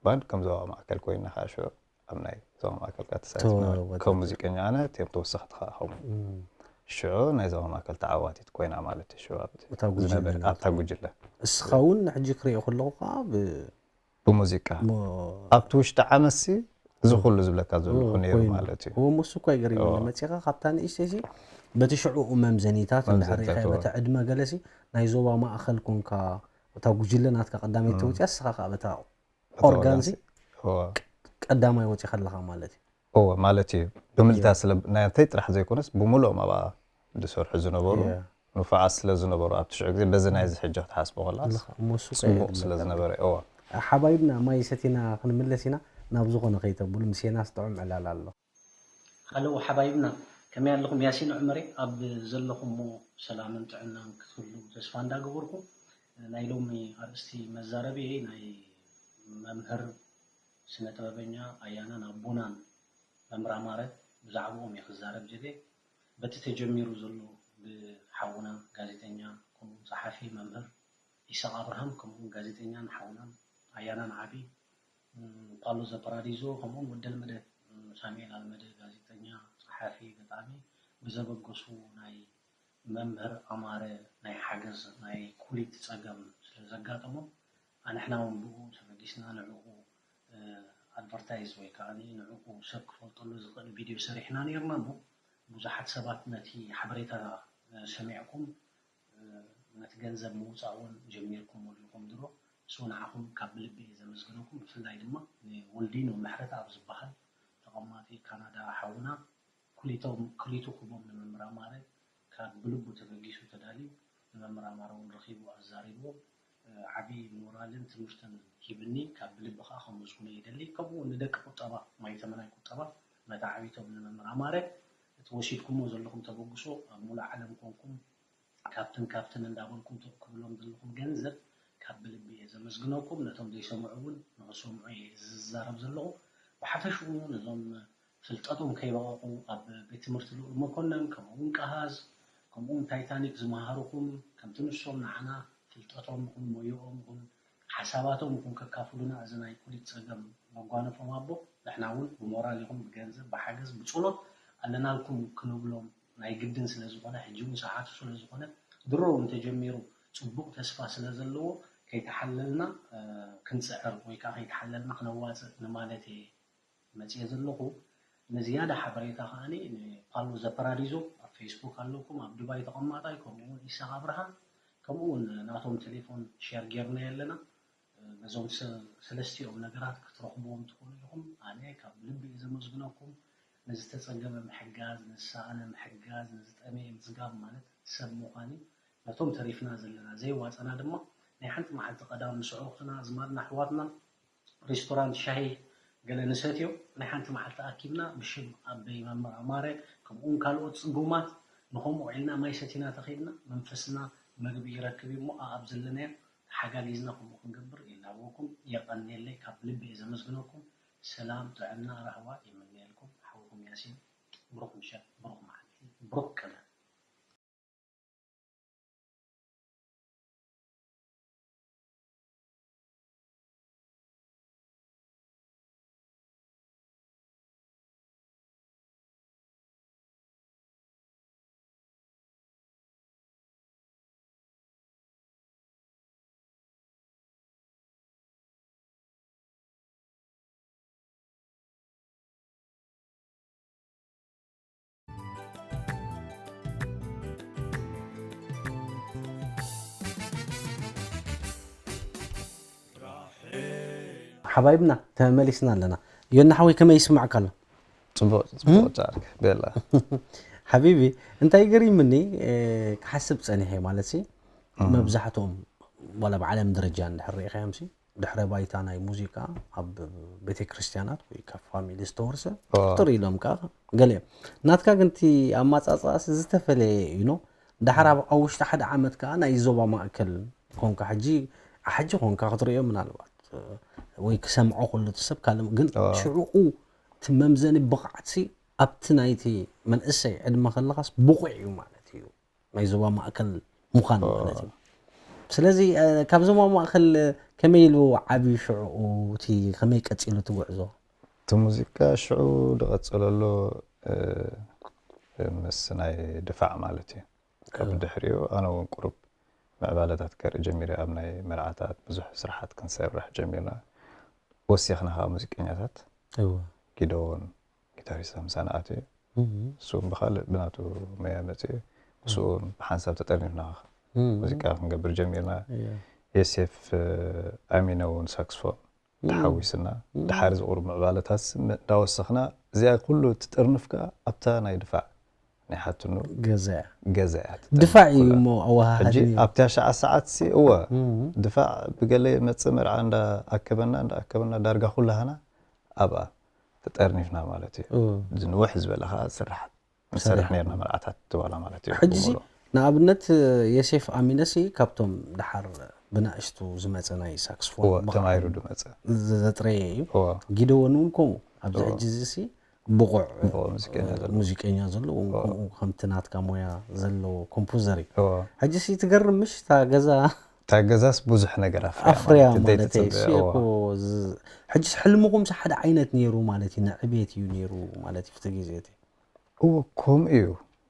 ባንድ ከም ዞባ ማእከል ኮይና ከኣ ሽዑ ኣብ ናይ ዞባ ማእከል ከኣ ተሳቲፍና። ተወዳዲርኩም። ከም ሙዚቀኛ ኣነ፣ እቲኦም ተወሰኽቲ ከኣ ከምኡ። እም። ሽዑ ናይ ዞባ ማእከል ተዓዋቲት ኮይና ማለት እዩ። ሽዑ ኣብቲ እታ ጉጅለ ዝነበረ፣ ናትኩም። ኣብታ ጉጅለ። እስኻ እውን ሕጂ ክሪኦ ከለኹ ከኣ ብ-፣ ብሙዚቃ። ሞ-፣ ኣብቲ ውሽጢ ዓመትሲ እዚ እ። ኩሉ ዝብለካ ዘለኹ እ፣ ነይሩ ኮይኑ። ማለት እዩ። እዎ፣ እሞ እሱ እኮ ይገርም እዩ። እዎ። መጺኻ ካብታ ንእሽተይሲ በቲ ሽዑኡ መምዘኒታት እንድሕር መምዘኒታት፣ ሪኢኻዮ፣ እዎ። በቲ ዕድመ ገለሲ ናይ ዞባ ማእከል ኮንካ፣ እታ ጉጅለ ናትካ ቀዳመይቲ እም። ተወጺኣ፣ እስኻ ከኣ በታ በታ ኦርጋንሲ ኦርጋንሲ። እዎ። ቀዳማይ ወጺኻ ኣለኻ ማለት እዩ። እዎ፣ ማለት እዩ። ብምልታ እዮ። ስለ፣ ናተይ ጥራሕ ዘይኮነስ፣ ብምልኦም ኣብኣ ዝሰርሑ ዝነበሩ እዮ። ንፉዓት ስለ ዝነበሩ፣ ኣብቲ ሽዑ ግዜ፣ በዚ ናይዚ ሕጂ ክትሓስቦ ከለኻስ፣ ኣለኻ፣ እሞ እሱ ጽቡቕ ከየድሊ ስለ ነበር። ዝነበረ፣ እዎ። ሓባይብና፣ ማይ ሰቲና ክንምለስ ኢና፣ ናብ ዝኾነ ከይተብሉ፣ ምሴናስ ጥዑም ዕላል ኣሎ። ሃለው ሓባይብና፣ ከመይ ኣለኹም? ያሲን ዑመር እየ። ኣብ ዘለኹሞ ሰላምን ጥዕናን ክትህሉ ተስፋ እንዳገበርኩ፣ ናይ ሎሚ ኣርእስቲ መዛረቢ ናይ መምህር፣ ስነ ጥበበኛ፣ ኣያናን ኣቦናን መምህር ኣማረ፣ ብዛዕባኦም እየ ክዛረብ ዝደሊ። በቲ ተጀሚሩ ዘሎ ብሓውና ጋዜጠኛ፣ ከምኡ ጸሓፊ መምህር ኢሳቕ ኣብርሃም፣ ከምኡ ጋዜጠኛን ሓውናን ኣያናን ዓቢ፣ ም፣ ፓሎ ዘፓራዲዞ፣ ከምኡ ወዲ ኣልመደ፣ ም፣ ሳሙኤል ኣልመደ፣ ጋዜጠኛ፣ ጸሓፊ፣ ገጣሚ፣ ብዘበገሱ ናይ መምህር ኣማረ ናይ ሓገዝ ናይ ኩሊት ጸገም ስለ ዘጋጠሞም፣ ኣንሕና እውን ብኡ ተበጊስና ንዕኡ፣ እ፣ ኣድቨርታይዝ ወይ ከኣ ንዕኡ ሰብ ክፈልጠሉ ዝኽእል ቪድዮ ሰሪሕና ነይርና እሞ፣ ብዙሓት ሰባት ነቲ ሓበሬታ፣ እ፣ ሰሚዕኩም፣ እ፣ ነቲ ገንዘብ ምውጻእ እውን ጀሚርኩምሉ ኢኹም ድሮ። እሱ ንዓኹም ካብ ብልቢ እየ ዘመስግነኩም። ብፍላይ ድማ ንወልዲኖ ምሕረተኣብ ዝበሃል ተቐማጢ ካናዳ ሓውና፣ ክሊቶም፣ ክሊቱ ክቦም ንመምህር ኣማረ ካብ ብልቡ ተበጊሱ ተዳልዩ፣ ንመምህር ኣማረ እውን ረኺቡ ኣዛሪብዎ፣ እ፣ ዓቢ ሞራልን ትምህርትን ሂብኒ። ካብ ብልቢ ከኣ ከመስግኖ ይደሊ። ከምኡ እውን ንደቂ ቁጠባ፣ ማይ ተመናይ ቁጠባ፣ ነታ ዓቢቶም ንመምህር ኣማረ እቲ ወሲድኩሞ ዘለኹም ተበግሶ ኣብ ሙሉእ ዓለም ኮንኩም ካብትን ካብትን እንዳበልኩም ትእክብሎም ዘለኹም ገንዘብ ካብ ብልቢ እየ ዘመስግነኩም። ነቶም ዘይሰምዑ እውን ንኽሰምዑ እየ ዝዛረብ ዘለኹ። ብሓፈሽኡ ነዞም ፍልጠቶም ከይበቐቑ ኣብ ቤት ትምህርቲ ልኡል መኮነን፣ ከምኡ እውን ቀሃዝ፣ ከምኡ እውን ታይታኒክ ዝመሃሩኹም፣ ከምቲ ንሶም ንዓና ፍልጠቶም ይኹን ሞያኦም ይኹን ሓሳባቶም ይኹን ከካፍሉና፣ እዚ ናይ ኩሊት ጸገም መጓነፎም ኣቦ፣ ንሕና እውን ብሞራል ይኹን ብገንዘብ፣ ብሓገዝ፣ ብጸሎት ኣለናልኩም ክንብሎም ናይ ግድን ስለ ዝኾነ፣ ሕጂ እውን ሰዓቱ ስለ ዝኾነ፣ ድሮ እውን ተጀሚሩ ጽቡቕ ተስፋ ስለ ዘለዎ፣ ከይተሓለልና፣ እ፣ ክንጽዕር ወይ ከኣ ከይተሓለልና ክነዋጽእ ንማለት እየ መጽየ ዘለኹ። ንዝያዳ ሓበሬታ ከኣ ንፓሎ ዘፓራዲዞ ኣብ ፌስቡክ ኣለኩም፣ ኣብ ዱባይ ተቐማጣይ፣ ከምኡ እውን ኢሳቕ ኣብርሃም፣ ከምኡ እውን ናቶም ቴሌፎን ሼር ጌርናዮ ኣለና። በዞም ሰ-፣ ሰለስቲኦም ነገራት ክትረኽብዎም ትኽእሉ ኢኹም። ኣነ ካብ ልቢ እየ ዘመስግነኩም። ንዝተጸገመ ምሕጋዝ፣ ንዝሰኣነ ምሕጋዝ፣ ንዝጠመየ ምጽጋብ ማለት ሰብ ምዃን እዩ። ነቶም ተሪፍና ዘለና ዘይዋጸና ድማ ናይ ሓንቲ መዓልቲ ቀዳም ምስ ኣዕሩኽትና፣ ኣዝማድና፣ ኣሕዋትና ሬስቶራንት ሻሂ ገለ ንሰትዮ። ናይ ሓንቲ መዓልቲ ኣኪብና ብሽም ኣበይ መምህር ኣማረ፣ ከምኡውን ካልኦት ጽጉማት ንኸምኡ ውዒልና ማይ ሰቲና ተኺድና መንፈስና መግቢ ይረክብ እዩ እሞ፣ ኣኣብ ዘለናዮ ተሓጋጊዝና ከምኡ ክንገብር ይላበወኩም። የቐንየለይ፣ ካብ ልቢ እየ ዘመስግነኩም። ሰላም፣ ጥዕና፣ ራህዋ ይምነየልኩም። ሓውኩም ያሲን። ብሩኽ ምሸት፣ ብሩኽ መዓልቲ፣ ብሩኽ ቀዳም። ሓባይብና ተመሊስና ኣለና። ዮና ሓወይ ከመይ ይስማዕካ ኣሎ? ጽቡቕ፣ ጽቡቕ ጻዕርክ ቤላ። ሓቢቢ፣ እንታይ ገሪምኒ፣ እ፣ ክሓስብ ጸኒሐ ማለት ሲ፣ እም። መብዛሕትኦም ዋላ ብዓለም ደረጃ እንድሕር ርኢኻዮም ሲ፣ ድሕረ ባይታ ናይ ሙዚቃ ኣብ ቤተክርስትያናት ወይ ካብ ፋሚሊ ዝተወርሰ ኦ። ክትርኢ ኢሎም ከኣ ገለ እዮም። ናትካ ግን እቲ ኣማጻጽኣስ ዝተፈለየ እዩ ኖ። ደሓር ኣብ፣ ኣብ ውሽጢ ሓደ ዓመት ከኣ ናይ ዞባ ማእከል ኮንካ ሕጂ፣ ሕጂ ኮንካ ክትርእዮ ምናልባት፣ እ፣ ወይ ክሰምዖ ከሎ እቲ ሰብ ካልእ፣ ግን ኦ። ሽዑኡ እቲ መምዘኒ ብቕዓትሲ ኣብቲ ናይቲ መንእሰይ ዕድመ ከለኻስ ብቑዕ እዩ ማለት እዩ። ናይ ዞባ ማእከል ምዃን ኦ። ማለት እዩ። ስለዚ፣ እ፣ ካብ ዞባ ማእከል ከመይ ኢሉ ዓብዩ ሽዑኡ፣ እቲ ከመይ ቀጺሉ እቲ ጉዕዞ? እቲ ሙዚቃ ሽዑ ዝቐጸለሉ፣ እ፣ ምስ ናይ ድፋዕ ማለት እዩ። ካብ እ። ድሕሪኡ ኣነ እውን ቁሩብ ምዕባለታት ከርኢ ጀሚረ። ኣብ ናይ መርዓታት ብዙሕ ስራሓት ክንሰርሕ ጀሚርና። ወሲኽና ከኣ ሙዚቀኛታት እወ። ጊደዎን ጊታሪስት ምሳና ኣትዩ። እም። እሱ ብኻልእ ብናቱ መያ መጽኡ። እሱ እም። ብሓንሳብ ተጠርኒፍና እም። ሙዚቃ ክንገብር ጀሚርና። እያ። የሴፍ፣ እ፣ ኣሚነ እውን ሳክስፎን እም። ተሓዊስና። እም። ድሓር ዝቕሩብ ምዕባለታት ስ-፣ ም-፣ እንዳወሰኽና፣ እዚኣ ኩሉ ትጥርንፍ ከኣ ኣብታ ናይ ድፋዕ ናይ ሓትኑ ገዛ እያ። ገዛ እያ ትጥርንፍ ድፋዕ እዩ ኩላ። እሞ ኣወሃሃዲ ሕጂ እዩ። ኣብታ ሸዓ ሰዓት ሲ፣ እወ፣ እም። ድፋዕ ብገለ መጽእ መርዓ እንዳኣከበና፣ እንዳኣከበና ዳርጋ ኩላህና ኣብኣ ተጠርኒፍና ማለት እዩ። እም። ዝንውሕ ዝበለ ኸኣ ስራሓት ንሰርሕ ሰሪሕኩም። ነርና መርዓታት ዋላ ማለት እዩ ሕጂ ብምሉእ ንኣብነት የሴፍ ኣሚነሲ ካብቶም ድሓር ብናእሽቱ ዝመፀ ናይ ሳክስፎን እወ ብቕዓት ተማሂሩ ዝመፀ ዘጥረየ እዩ። እወ ጊደወን እውን ከምኡ ኣብዚ እወ ሕጂ እዚ ሲ ብቑዕ ብቑዕ ሙዚቀኛ ዘሎ ሙዚቀኛ ዘለዎ እውን እወ ከምኡ ከምቲ ናትካ ሞያ ዘለዎ ኮምፖዘር እዩ። እወ ሕጂ ሲ ትገርም ምሽ እታ ገዛ እታ ገዛስ ብዙሕ ነገር ኣፍርያ ኣፍርያ ማለት እዩ። ማለት እዩ። ዘይትፅበ ሲ እወ እኮ ዝ- ሕጂስ ሕልምኹም ሲ ሓደ ዓይነት ነይሩ ማለት እዩ። ንዕቤት እዩ ነይሩ ማለት እዩ። ብቲ ግዜ እቲ እወ ከምኡ እዩ።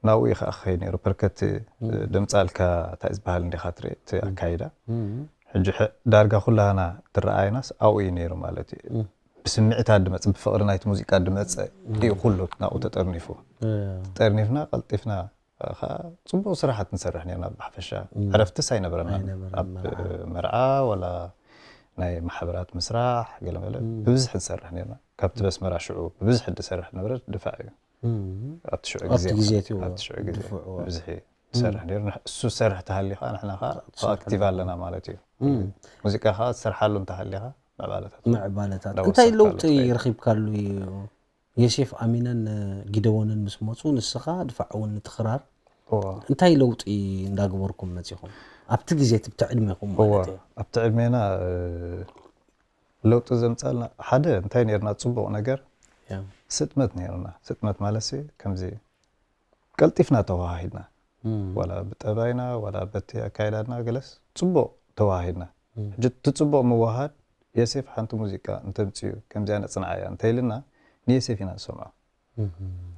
ናብኡ እዩ ከዓ ክኸይድ ነይሩ። ፐርከት እም፣ ደምፃልካ እንታይ ዝበሃል እንዲኻ ትርኢ እቲ እም፣ ኣካይዳ እም፣ ሕጂ ሕ- ዳርጋ ኩላና ትረኣይናስ ኣብኡ እዩ ነይሩ ማለት እዩ። እም፣ ብስምዒታት ድመፅ ብፍቕሪ ናይቲ ሙዚቃ ድመፀ እዩ እም፣ ኩሉ ናብኡ ተጠርኒፉ። እ፣ ጠርኒፍና ቀልጢፍና ከዓ ፅቡቅ ስራሓት ንሰርሕ ነርና። ብሓፈሻ እም፣ ዕረፍትስ ኣይነበረናን። ኣይነበረን ኣብ መርዓ መርዓ ወላ ናይ ማሕበራት ምስራሕ ገለመለ እም፣ ብብዝሒ ንሰርሕ ነርና። ካብቲ በስመራ ሽዑ ብብዝሒ ድሰርሕ ነበረ ድፋዕ እዩ። እም፣ ኣብቲ ሽዑ ኣብቲ ግዜ ግዜ ማለት እቲ እዩ። ኣብቲ ሽዑ ግዜ ድፍዕ እዋ ብዝሒ እም፣ ትሰርሕ ነይሩ። ንሕ- እሱ ዝሰርሕ ተሃልዩ ከዓ ንሕና ከዓ ትሰርሕ ኣክቲቭ ኣለና ማለት እዩ። እም፣ ሙዚቃ ከዓ ትሰርሓሉ እንተሃልዩ ከዓ ምዕባለታት ምዕባለታት እንታይ እንዳወሰኽካሉ ለውጢ ትኸይድ። ረኺብካሉ እዩ? የሴፍ ኣሚነን ጊደወንን ምስ መፁ ንስኻ ድፋዕ እውን ንትኽራር እዎ። እንታይ ለውጢ እንዳገበርኩም መፂኹም? ኣብቲ ግዜ እቲ ብቲ ዕድሜኹም እዎ። ማለት እዩ። ኣብቲ ዕድሜና እ፣ ለውጢ ዘምፃልና ሓደ እንታይ ነርና ፅቡቕ ነገር ያ። ስጥመት ነርና። ስጥመት ማለት ሲ ከምዚ ቀልጢፍና ተዋሃሂድና እም፣ ዋላ ብጠባይና ዋላ በቲ ኣካይዳና ገለስ ፅቡቕ ተዋሃሂድና። እም፣ ሕጂ እቲ ፅቡቕ ምውሃድ የሴፍ ሓንቲ ሙዚቃ እንተምፅኡ ከምዚኣ ነፅንዓያ እንተኢልና ንየሴፍ ኢና ንሰምዖ። እም፣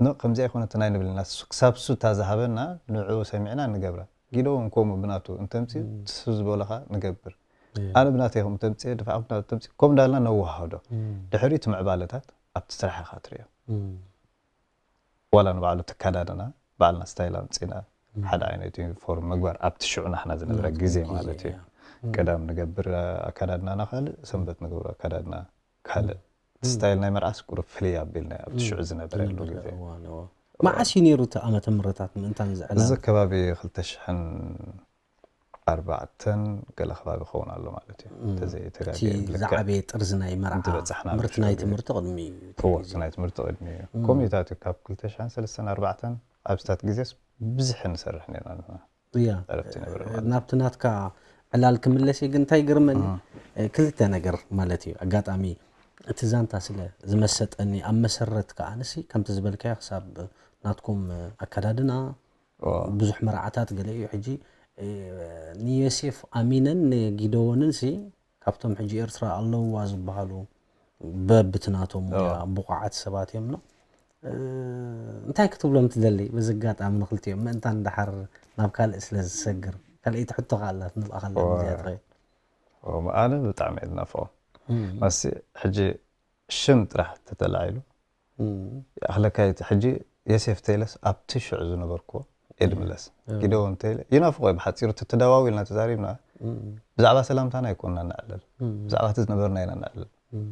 ኖ ከምዚኣ ኣይኮነትን ኣይንብልን ኢና። እሱ- ክሳብ እሱ እታ ዝሃበና ንዕኡ ሰሚዕና ንገብራ። ጊደውን ከምኡ ብናቱ እንተምፅኡ እም፣ ትሱ ዝበለኻ ንገብር። እም፣ ኣነ ብናተይ ከም ተምፅእ ድፋዕ ብናቱ ተምፅእ ከምኡ እንዳልና ነወሃዶ። እም፣ ድሕሪኡ እቲ ምዕባለታት ኣብቲ ስራሕኻ ትሪኦ። እም፣ ዋላ ንባዕሉ ተካዳድና ባዕልና ስታይል ኣምፂና እም። ሓደ ዓይነት ዩኒፎርም ምግባር ኣብቲ ሽዑ ናሕና ዝነበረ ናትኩም ግዜ ግዜ ማለት እዩ። እያ። እም፣ ቀዳም ንገብር ኣካዳድናና ካልእ ሰንበት ንገብሮ ኣካዳድና ካልእ እም፣ ስታይል ናይ መርዓስ ቁሩብ ፍልይ ኣቢልና ኣብቲ እም፣ ሽዑ ዝነበረሉ ዝነበረ ግዜ እዋን እዎ። መዓስ እዩ ነይሩ እቲ ዓመተ ምህረታት ምእንታን እዚ ዕላል? እዚ ከባቢ ክልተ ሽሕን ኣርባዕተን ገለ ከባቢ ክኸውን ኣሎ ማለት እዩ። እም፣ ተዘይተጋጌ እቲ ብልክዕ ዝዓበየ ጥርዚ ናይ መርዓ እንትበጻሕና ምርቲ ብሽዑ ናይ ግዜ ትምህርቲ ቅድሚ እዩ እቲ እዎ ግዜ። እቲ ናይ ትምህርቲ ቅድሚ እዩ። እም፣ ኮሚታት እዩ ካብ ክልተ ሽሕን ሰለስተን ኣርባዕተን ኣብስታት ግዜስ ብዝሒ ንሰርሕ ነርና ንሕና። እያ ዕረፍቲ ይነበረ ማለት ናብቲ ናትካ ዕላል ክምለስ እየ ግን እንታይ ይገርመኒ እም፣ እ፣ ክልተ ነገር ማለት እዩ ኣጋጣሚ እቲ ዛንታ ስለ ዝመሰጠኒ ኣብ መሰረት ከዓንሲ ከምቲ ዝበልካዮ ክሳብ ናትኩም ኣከዳድና እዎ ብዙሕ መርዓታት ገለ እዩ ሕጂ እ፣ ንዮሴፍ ኣሚነን ንጊደዎንን ሲ ካብቶም ሕጂ ኤርትራ ኣለውዋ ዝበሃሉ በብትናቶም ሙያ እዎ ብቑዓት ሰባት እዮም ኖ እ፣ እንታይ ክትብሎም ትደሊ በዚ ኣጋጣሚ ንክልቲኦም ምእንታን ደሓር ናብ ካልእ ስለ ዝሰግር ካልኣይቲ ሕቶ ከኣላት ንብኣ ከላ እዎ እዚኣ ትኸይድ እዎ ኣነ ብጣዕሚ እየ ዝናፍቆ እም፣ ማሲ ሕጂ ሽም ጥራሕ ተተላዒሉ እም፣ ይኣኽለካ እቲ ሕጂ የሴፍ ተይለስ ኣብቲ ሽዑ ዝነበርኩዎ እየ ድምለስ እም፣ ጊደውን ተይለ ይናፍቆ እየ ብሓፂሩ ተተደዋዊልና ተዛሪብና እም፣ ብዛዕባ ሰላምታና ኣይኮንና ንዕልል እም፣ ብዛዕባ እቲ ዝነበርና ኢና ንዕልል እም፣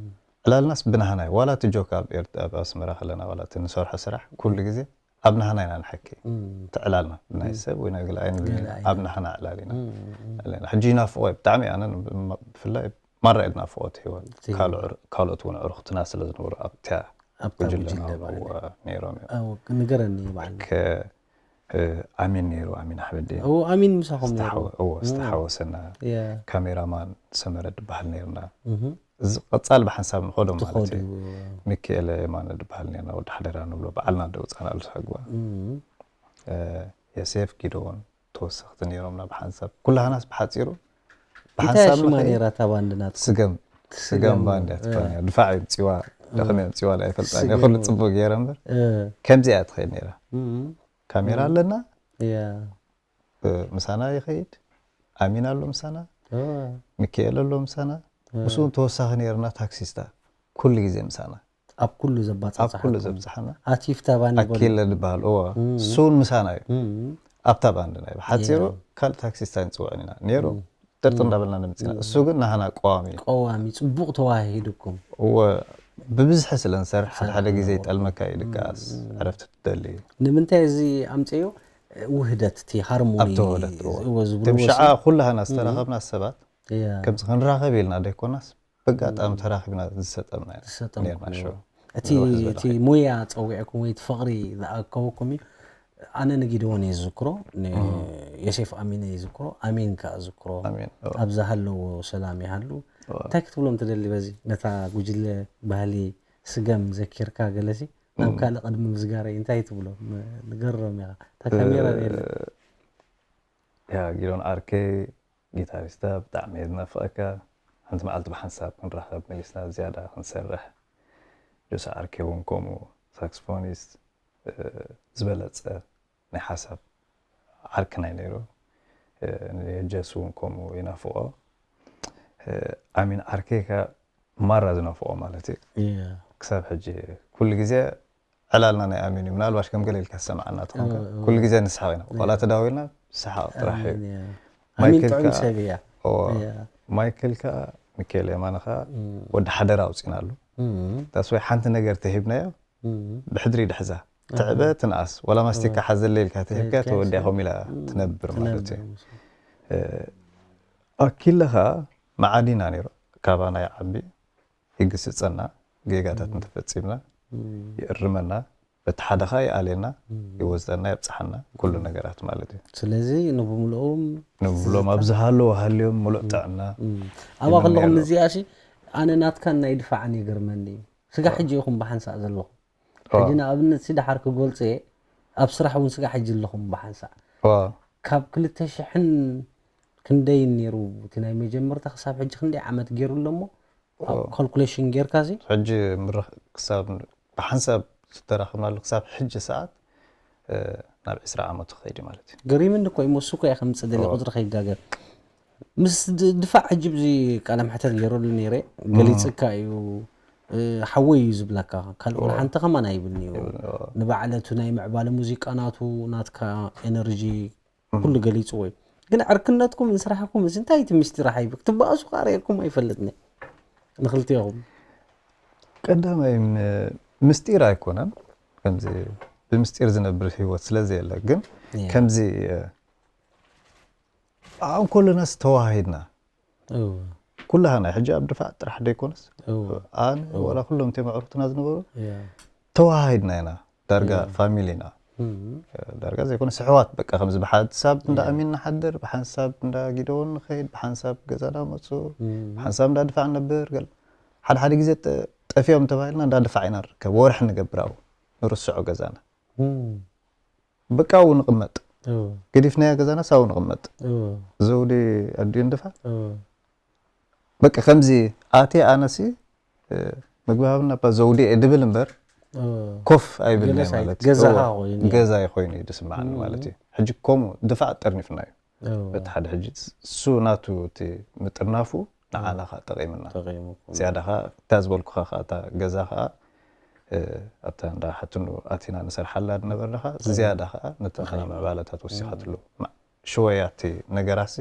ዕላልናስ ብናህና እዩ ዋላ እቲ ጆክ ኣብ ኤርት- ኣብ ኣስመራ ከለና ዋላ እቲ ንሰርሖ ስራሕ ኩሉ ግዜ ኣብ ናህና ኢና ንሐኪ እም፣ እቲ ዕላልና ናይ ሰብ ወይ ናይ ገለ ኣይንብል ገለ ኢና ኣይንብል። ኣብ ናህና ዕላል ኢና እም፣ እም፣ ዕላል ኢና። ሕጂ ይናፍቆ እዩ ብጣዕሚ ኣነ ብ- ብፍላይ ማራ እየ ዝናፍቆ እቲ ህይወት እቲ ህይወት። ካልኦ- ካልኦት እውን ዕሩኽትና ስለ ዝነበሩ ኣብቲያ ኣብታ ጉጅለ ጉጅለ ናብኡ ማለት እዩ። ነይሮም እዮም ኣዎ፣ ንገረኒ በዓል ከ እ፣ ኣሚን ነይሩ ኣሚን ኣሕመዲን እዎ ኣሚን ምሳኹም ነይሩ ዝተሓወ- እዎ እም፣ ዝተሓወሰና ያ ካሜራማን ሰመረ ድበሃል ነርና እህ፣ እዚ ቀፃል ብሓንሳብ ንኸዶ ማለት ትኸዱ እዩ ሚካኤለ የማነ ድበሃል ነርና ወዲ ሓደራ ንብሎ በዓልና ደውፃናሉ ሳግባ እም፣ እ፣ የሴፍ ጊደዎን ተወሰኽቲ ነይሮምና ብሓንሳብ ኩላህናስ ብሓፂሩ እንታይ ብሓንሳብ ሽማ ንኸይድ ነይራ እታ ባንድ ናትኩም? ስገም ስገም ስገም፣ ባንድ እያ እ። ትባል ነይራ ድፋዕ የምፅዋ ደኽም የምፅዋ ላይ ኣይፈልጣ ስገም። ኩሉ ፅቡቅ ገይረ እምበር እ፣ ከምዚኣ እያ ትኸይድ ነይራ እም፣ ካሜራ እም። ኣለና ያ እ፣ ምሳና ይኸይድ ኣሚን ኣሎ ምሳና እ፣ ሚካኤል ኣሎ ምሳና እ። ምስኡ ተወሳኺ ነይርና ታክሲስታ ኩሉ ግዜ ምሳና ኣብ ኩሉ ኣብ ኩሉ ዘባፃፅሓኩም ዘብፅሓና ኣቲፍታ ባንድ ይበሉ። ኣኪለ ዝበሃል እዎ እም። እሱውን ምሳና እዩ እም፣ ኣብታ ባንድ ናይ ብሓፂሩ ያ። ካልእ ታክሲስታ ይፅውዕን ኢና ነይሩ እም። ጥርጥር እንዳበልና ንምፅና እሱ ግን ናህና ቀዋሚ እዩ ቀዋሚ ፅቡቅ ተዋሂድኩም እወ ብብዝሒ ስለ ንሰርሕ ሓደ ሓደ ግዜ ይጠልመካ እዩ ድቃስ ዕረፍቲ ትደሊ ንምንታይ እዚ ኣምፅዮ ውህደት እቲ ሃርሞኒ ኣብቲ ውህደት እዎ እዎ ዝብልዎ ትም ሸዓ ሲ- ኩላህና ዝተራኸብና ሰባት ያ፣ ከምዚ ክንራኸብ ኢልና ደይኮናስ በጋጣሚ ተራኺብና ዝሰጠምና ኢና ዝሰጠምኩም ነርና እዎ። ሽዑ እቲ እዚ ወሕዚ እቲ ዘለካ ሞያ ፀዊዕኩም ወይ እቲ ፍቕሪ ዝኣከበኩም እዩ ኣነ ንጊደዎን እየ ዝዝክሮ፣ ንዮሴፍ ኣሚነ እየ ዝዝክሮ፣ ኣሚን ከኣ ዝክሮ። ኣሜን። ኦ፣ ኣብ ዝሃለዎ ሰላም ይሃሉ። ኦ። እንታይ ክትብሎም ትደሊ በዚ ነታ ጉጅለ ባህሊ ስገም ዘኪርካ ገለሲ ናብ ካልእ ቅድሚ ምዝጋረይ እንታይ ትብሎም? ንገሮም ኢኻ። እታ ካሜራ የለ። ያ ጊዶን ዓርከይ ጊታሪስታ ብጣዕሚ እየ ዝናፍቐካ። ሓንቲ መዓልቲ ብሓንሳብ ክንራኸብ መሊስና ዝያዳ ክንሰርሕ። ጆሲ ዓርከይ እውን ከምኡ ሳክስፎኒስት፣ እ፣ ዝበለጸ ናይ ሓሳብ ዓርክና እዩ ነይሩ። እ፣ ንጀስ እውን ከምኡ ይናፍቖ። እ፣ ኣሚን ዓርከይ ከ ማራ ዝናፍቖ ማለት እዩ። እያ። ክሳብ ሕጂ ኩሉ ግዜ ዕላልና ናይ ኣሚን እዩ። ምናልባሽ ከም ገለ ኢልካ ዝሰማዓና ትኾንካ። እወ፣ እወ። ኩሉ ግዜ ንስሓቕ ኢና። ቆላ ተዳዊልና ሰሓቕ ጥራሕ እዩ። ኣሚን እያ። ኣሚን ማይክል ጥዑም ከኣ ሰብ እያ። እወ። እያ። ማይክል ከኣ ሚካኤል የማነ ከኣ እም፣ ወዲ ሓደራ ኣውፂናሉ። እም፣ ዳስዋይ ሓንቲ ነገር ተሂብናዮ እም። ብሕድሪ ድሕዛ። ትዕበ ትንኣስ ወላ ማስቲካ ሓዘለ ኢልካ ተሂብካ ተሂብካ ተወዲያ ይስእ። ከምኡ ኢላ ትነብር ማለት እዩ። ትነብር። እ፣ ኣኪለ ከኣ መዓዲና ነይሩ። ካባና ይዓቢ ይግስጸና፣ ጌጋታት እንተፈጺምና እም፣ ይእርመና፣ በቲ ሓደ ከኣ ይኣልየና፣ እም። ይወስደና፣ የብጽሓና፣ ኩሉ ነገራት ማለት እዩ። ስለዚ ንብምልኦም ንብሎም ኣብ ዝሃለዎ ሃልዮም ምሉእ ጥዕና እም፣ ኣብኣ ይምነየሎም። ከለኹም እዚኣ ሲ ኣነ ናትካን ናይ ድፋዕን ይገርመኒ እዩ። ስጋ ሕጂ ኢኹም ብሓንሳእ ዘለኹም። ሕጂ ንኣብነት ሲ ደሓር ክገልጾ እየ፣ ኣብ ስራሕ እውን ስጋ ሕጂ ኣለኹም ብሓንሳእ። ዋ፣ ካብ ክልተ ሽሕን ክንደይን ነይሩ እቲ ናይ መጀመርታ ክሳብ ሕጂ ክንደይ ዓመት ገይሩ ኣሎ እሞ ኣብ ካልኩሌሽን ጌርካ ሲ ሕጂ ምርኽ ክሳብ ብሓንሳብ ዝተራኸብናሉ ክሳብ ሕጂ ሰዓት፣ እ፣ ናብ ዕስራ ዓመቱ ክኸይድ እዩ ማለት እዩ። ገሪምኒ እኮ እዩ። እሱ እኮ እየ ከምፅእ ደልየ ቁፅሪ ከይጋገር ምስ ድ- ድፋዕ ሕጂ ብዚ ቃለ መሕተት ገይረሉ ነይረ። ገሊፅካ እዩ፣ እ፣ ሓወይ እዩ ዝብለካ። ካልእ ወላ ሓንቲ ከማን ኣይብልኒ እዩ። ንባዕለቱ ናይ ምዕባለ ሙዚቃ ናቱ ናትካ ኤነርጂ ኩሉ ገሊፅዎ እዩ። ግን ዕርክነትኩም ንስራሕኩም እዚ እንታይ እቲ ምስጢር ሓይብ ክትበኣሱ ከዓ ርእየኩም ኣይፈልጥኒ ንክልቲኹም። ቀዳማይ ም- ምስጢር ኣይኮነን። ከምዚ ብምስጢር ዝነብር ህይወት ስለ ዘየለ ግን ከምዚ፣ እ፣ ኣብኡ ከለናስ ተዋሃሂድና ኩላህና ሕጂ ኣብ ድፋዕ ጥራሕ ደይኮነስ ኣነ ወላ ኩሎም እቶም ኣዕሩኽትና ዝነበሩ ተዋሃሂድና ኢና። ዳርጋ ፋሚሊ ኢና። ዳርጋ ዘይኮነስ ኣሕዋት በቃ ከምዚ ብሓንሳብ እንዳ ኣሚን ንሓድር፣ ብሓንሳብ እንዳ ጊደዎን ንኸይድ፣ ብሓንሳብ ገዛና መፁ፣ ብሓንሳብ እንዳ ድፋዕ ንነብር። ገለ ሓደ ሓደ ግዜ ጠ- ጠፊኦም ተባሂልና እንዳ ድፋዕ ኢና ንርከብ። ወርሒ ንገብር ኣብኡ ንርስዖ ገዛና። በቃ ኣብኡ ንቕመጥ። ገዲፍናዮ ገዛና ሳው ንቕመጥ። ዘውዲ ኣዲኡ ንድፋዕ በቃ ከምዚ ኣትየ ኣነሲ ምግቢ ሃብና እባ ዘውዲ እየ ድብል እምበር ኮፍ ኣይብልናይ ማለት እዩ። ገዛ ኮይኑ እዩ ዝስማዓኒ ማለት እዩ። ሕጂ ከምኡ ድፋዕ ጠርኒፍና እዩ። በቲ ሓደ ሕጂ እሱ ናቱ እቲ ምጥርናፉ ንዓና ከዓ ጠቒምና። ዝያዳ ከዓ እታ ዝበልኩኻ ከዓ እታ ገዛ ከዓ ኣብታ እንዳ ሓትኑ ኣቲና ንሰርሓላ ዝነበርና ከዓ ዝያዳ ከዓ ነቲ ንሕና ምዕባለታት ወሲኻትሉ። ሽወያ እቲ ነገራሲ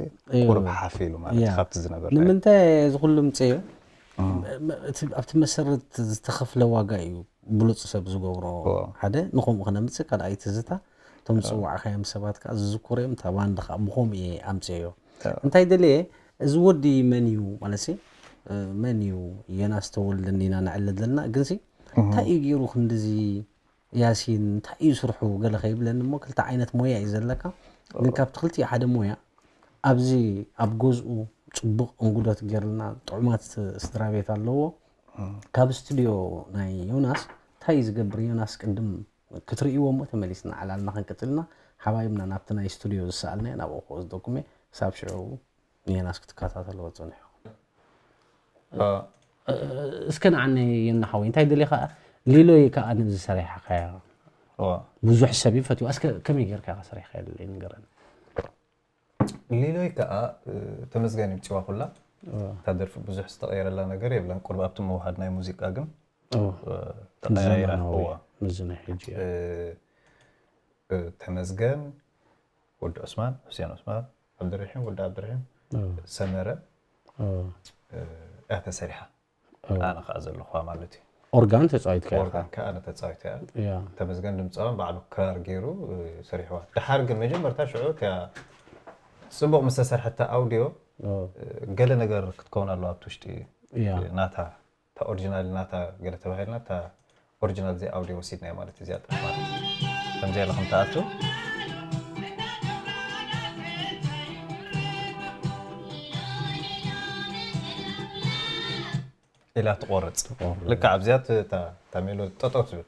ቁሩብ ሓፍ ኢሉ ማለት እዩ ካብቲ ዝነበረ። ንምንታይ እዚ ኩሉ ምፅእዮ? ኣብቲ መሰረት ዝተኸፍለ ዋጋ እዩ ብሉፅ ሰብ ዝገብሮ። ሓደ ንኸምኡ ክነምፅእ፣ ካልኣይ ትዝታ፣ እቶም ዝፅዋዕካዮም ሰባት ከዓ ዝዝክሩ እዮም። እታ ባንድ ከዓ ብኸምኡ እየ ኣምፅእዮ። እንታይ ደልየ፣ እዚ ወዲ መን እዩ ማለት ሲ፣ መን እዩ? ዮናስ ተወልደ እንዲና ነዕልል ዘለና ግን ሲ እንታይ እዩ ገይሩ ክንድዚ ያሲን እንታይ እዩ ስርሑ ገለ ከይብለኒ እሞ ክልተ ዓይነት ሞያ እዩ ዘለካ። ግን ካብቲ ክልቲኡ ሓደ ሞያ ኣብዚ ኣብ ገዝኡ ፅቡቕ እንጉዶት ገይርልና ጥዑማት ስድራ ቤት ኣለዎ። ካብ ስቱድዮ ናይ ዮናስ እንታይ እዩ ዝገብር ዮናስ ቅድም ክትርእይዎ እሞ ተመሊስና ዕላልና ክንቅፅልና ሓባይብና ናብቲ ናይ ስቱድዮ ዝሰኣልናዮ ናብኡ ክወስደኩም እየ። ክሳብ ሽዑ ንዮናስ ክትከታተልዎ ፅንሑ። እስከ ንዓኒ የናሓወይ እንታይ ደሊኻ ሊሎይ ከዓ ንዝሰሪሕካያ ብዙሕ ሰብ እዩ ፈትዋ እስከ ከመይ ጌርካ ኢኻ ሰሪሕካያ ደለይ ንገረኒ። ሊሎይ ከዓ ተመስገን ይምፅዋ ኩላ እታ ደርፊ ብዙሕ ዝተቐየረላ ነገር የብላን። ቁርብ ኣብቲ ምውሃድ ናይ ሙዚቃ ግን ተቐያይራ። ምዚ ናይ ሕጂ ተመስገን ወዲ ዑስማን፣ ሑሴን ዑስማን፣ ዓብድርሒም፣ ወዲ ዓብድርሒም፣ ሰመረ እያ ተሰሪሓ። ኣነ ከዓ ዘለኹዋ ማለት እዩ። ኦርጋን ተፃዊትካ ኢኻ? ኦርጋን ከዓ ኣነ ተፃዊተ እያ። ተመስገን ድምፃውን ባዕሉ ክራር ገይሩ ሰሪሕዋ። ድሓር ግን መጀመርታ ሽዑ እቲያ ፅቡቕ ምስ ተሰርሐታ ኣውዲዮ ገለ ነገር ክትከውን ኣለዋ ኣብቲ ውሽጢ ናታ እታ ኦሪጂናል ናታ ገለ ተባሂልና እታ ኦሪጂናል እዚኣ ኣውዲዮ ወሲድናያ ማለት እዩ። እዚኣ ጥራሕ ማለት እዩ። ከምዚ ኢለ ከም ትኣቱ ኢላ ትቆርጽ። ልክዕ ኣብዚኣ ት-፣ እታ፣ እታ ሜሎዲ ጠጠው ትብል።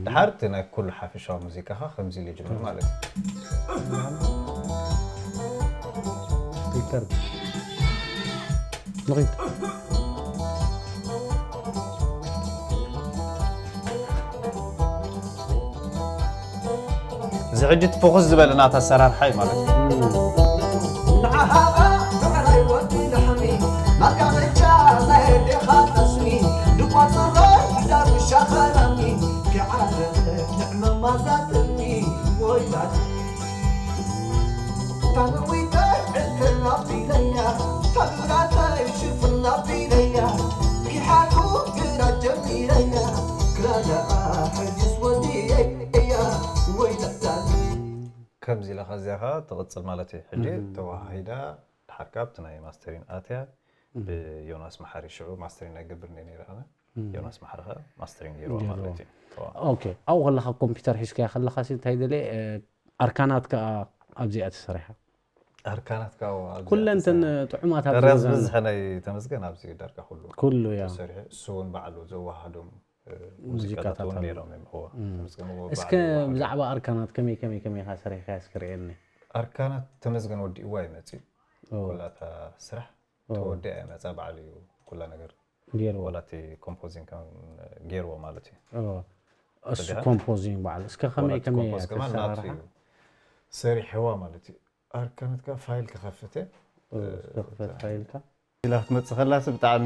ድሓር እቲ ናይ ኩሉ ሓፈሻዊ ሙዚቃኻ ከምዚ ኢሉ ይጅምር ማለት እዩ። ሪከርድ ንኺድ። እዚ ሕጂ እቲ ፍኹስ ዝበለ ናታ ኣሰራርሓ እዩ ማለት እዩ። ንዓኻ ብዕራይ ወዲ ላሕሚ ማጋበቻ ናይ ኣዴኻ ጠስሚ ድቋ ጽራይ ዳጉሻ ኸላሚ ክዓረፈ ንዕመ ማዛትኒ ወይላቲ ታንዊታይ ዕልክና ቢለያ ታግራታይ ሽፍና ቢለያ ኪሓኩ ግራ ጀሚረያ ክራዳኣ ሕጅስ ወዲየያ ወይላታኒ ከምዚ ኢለ ከዚኣ ኸዓ ትቕጽል ማለት እዩ። ሕጂ ተወሃሂዳ ድሓር ካብ እቲ ናይ ማስተሪን ኣትያ ብዮናስ መሓሪ ሽዑ ማስተሪን ናይ ገብር እንደ ነይረ ኣነ ዮናስ መሓሪ ኸዓ ማስተሪን ገይርዋ ማለት እዩ። ተዋ። ኦኬ ኣብኡ ከለኻ ኮምፒውተር ሒዝካያ ከለኻ ሲ እንታይ ደለ ኣርካናት ከዓ ኣብዚኣ ተሰሪሓ ኣርካናት ከዓ ኣብዚኣ ኩለንተን ተሰሪሓ። ጥዑማት ኣብ ተረዝ ዝገዛና ብዝሐ ናይ ተመስገን ኣብዚ ዳርጋ ኩሉ ኩሉ ያ ተሰሪሑ እሱ እውን ባዕሉ ዘወሃዶም እ፣ ሙዚቃታት ሙዚቃታት እውን ኣለዉ። ነይሮም እዮም። እዋ፣ ተመስገን እዎ ባዕሉ እስከ ዘወሃዶም። ብዛዕባ ኣርካናት ከመይ ከመይ ከመይ ኢኻ ሰሪሕካ እስኪ ርእየኒ ኣርካናት ተመስገን ወዲእዋ ይመፅእ ኦ፣ ኩላታ ስራሕ ኦ፣ ተወዲኣ ይመፃ ባዕሉ እዩ ኩላ ነገር ገይርዎ ዋላቲ ኮምፖዚንግ ከም ገይርዎ ማለት እዩ። ኦ፣ እሱ ተገይራ? ኮምፖዚንግ ባዕሉ እስከ ከመይ ዋላቲ ከመይ እያ ኮምፖዝ ከማን ናቱ ተሰራርሓ እዩ ሰሪሕዋ ማለት እዩ። ኣርካናት ከዓ ፋይል ክኸፍት እየ ኦ፣ እስከ ክፈት ፋይልካ ኢላ ክትመፅእ ከላስ ብጣዕሚ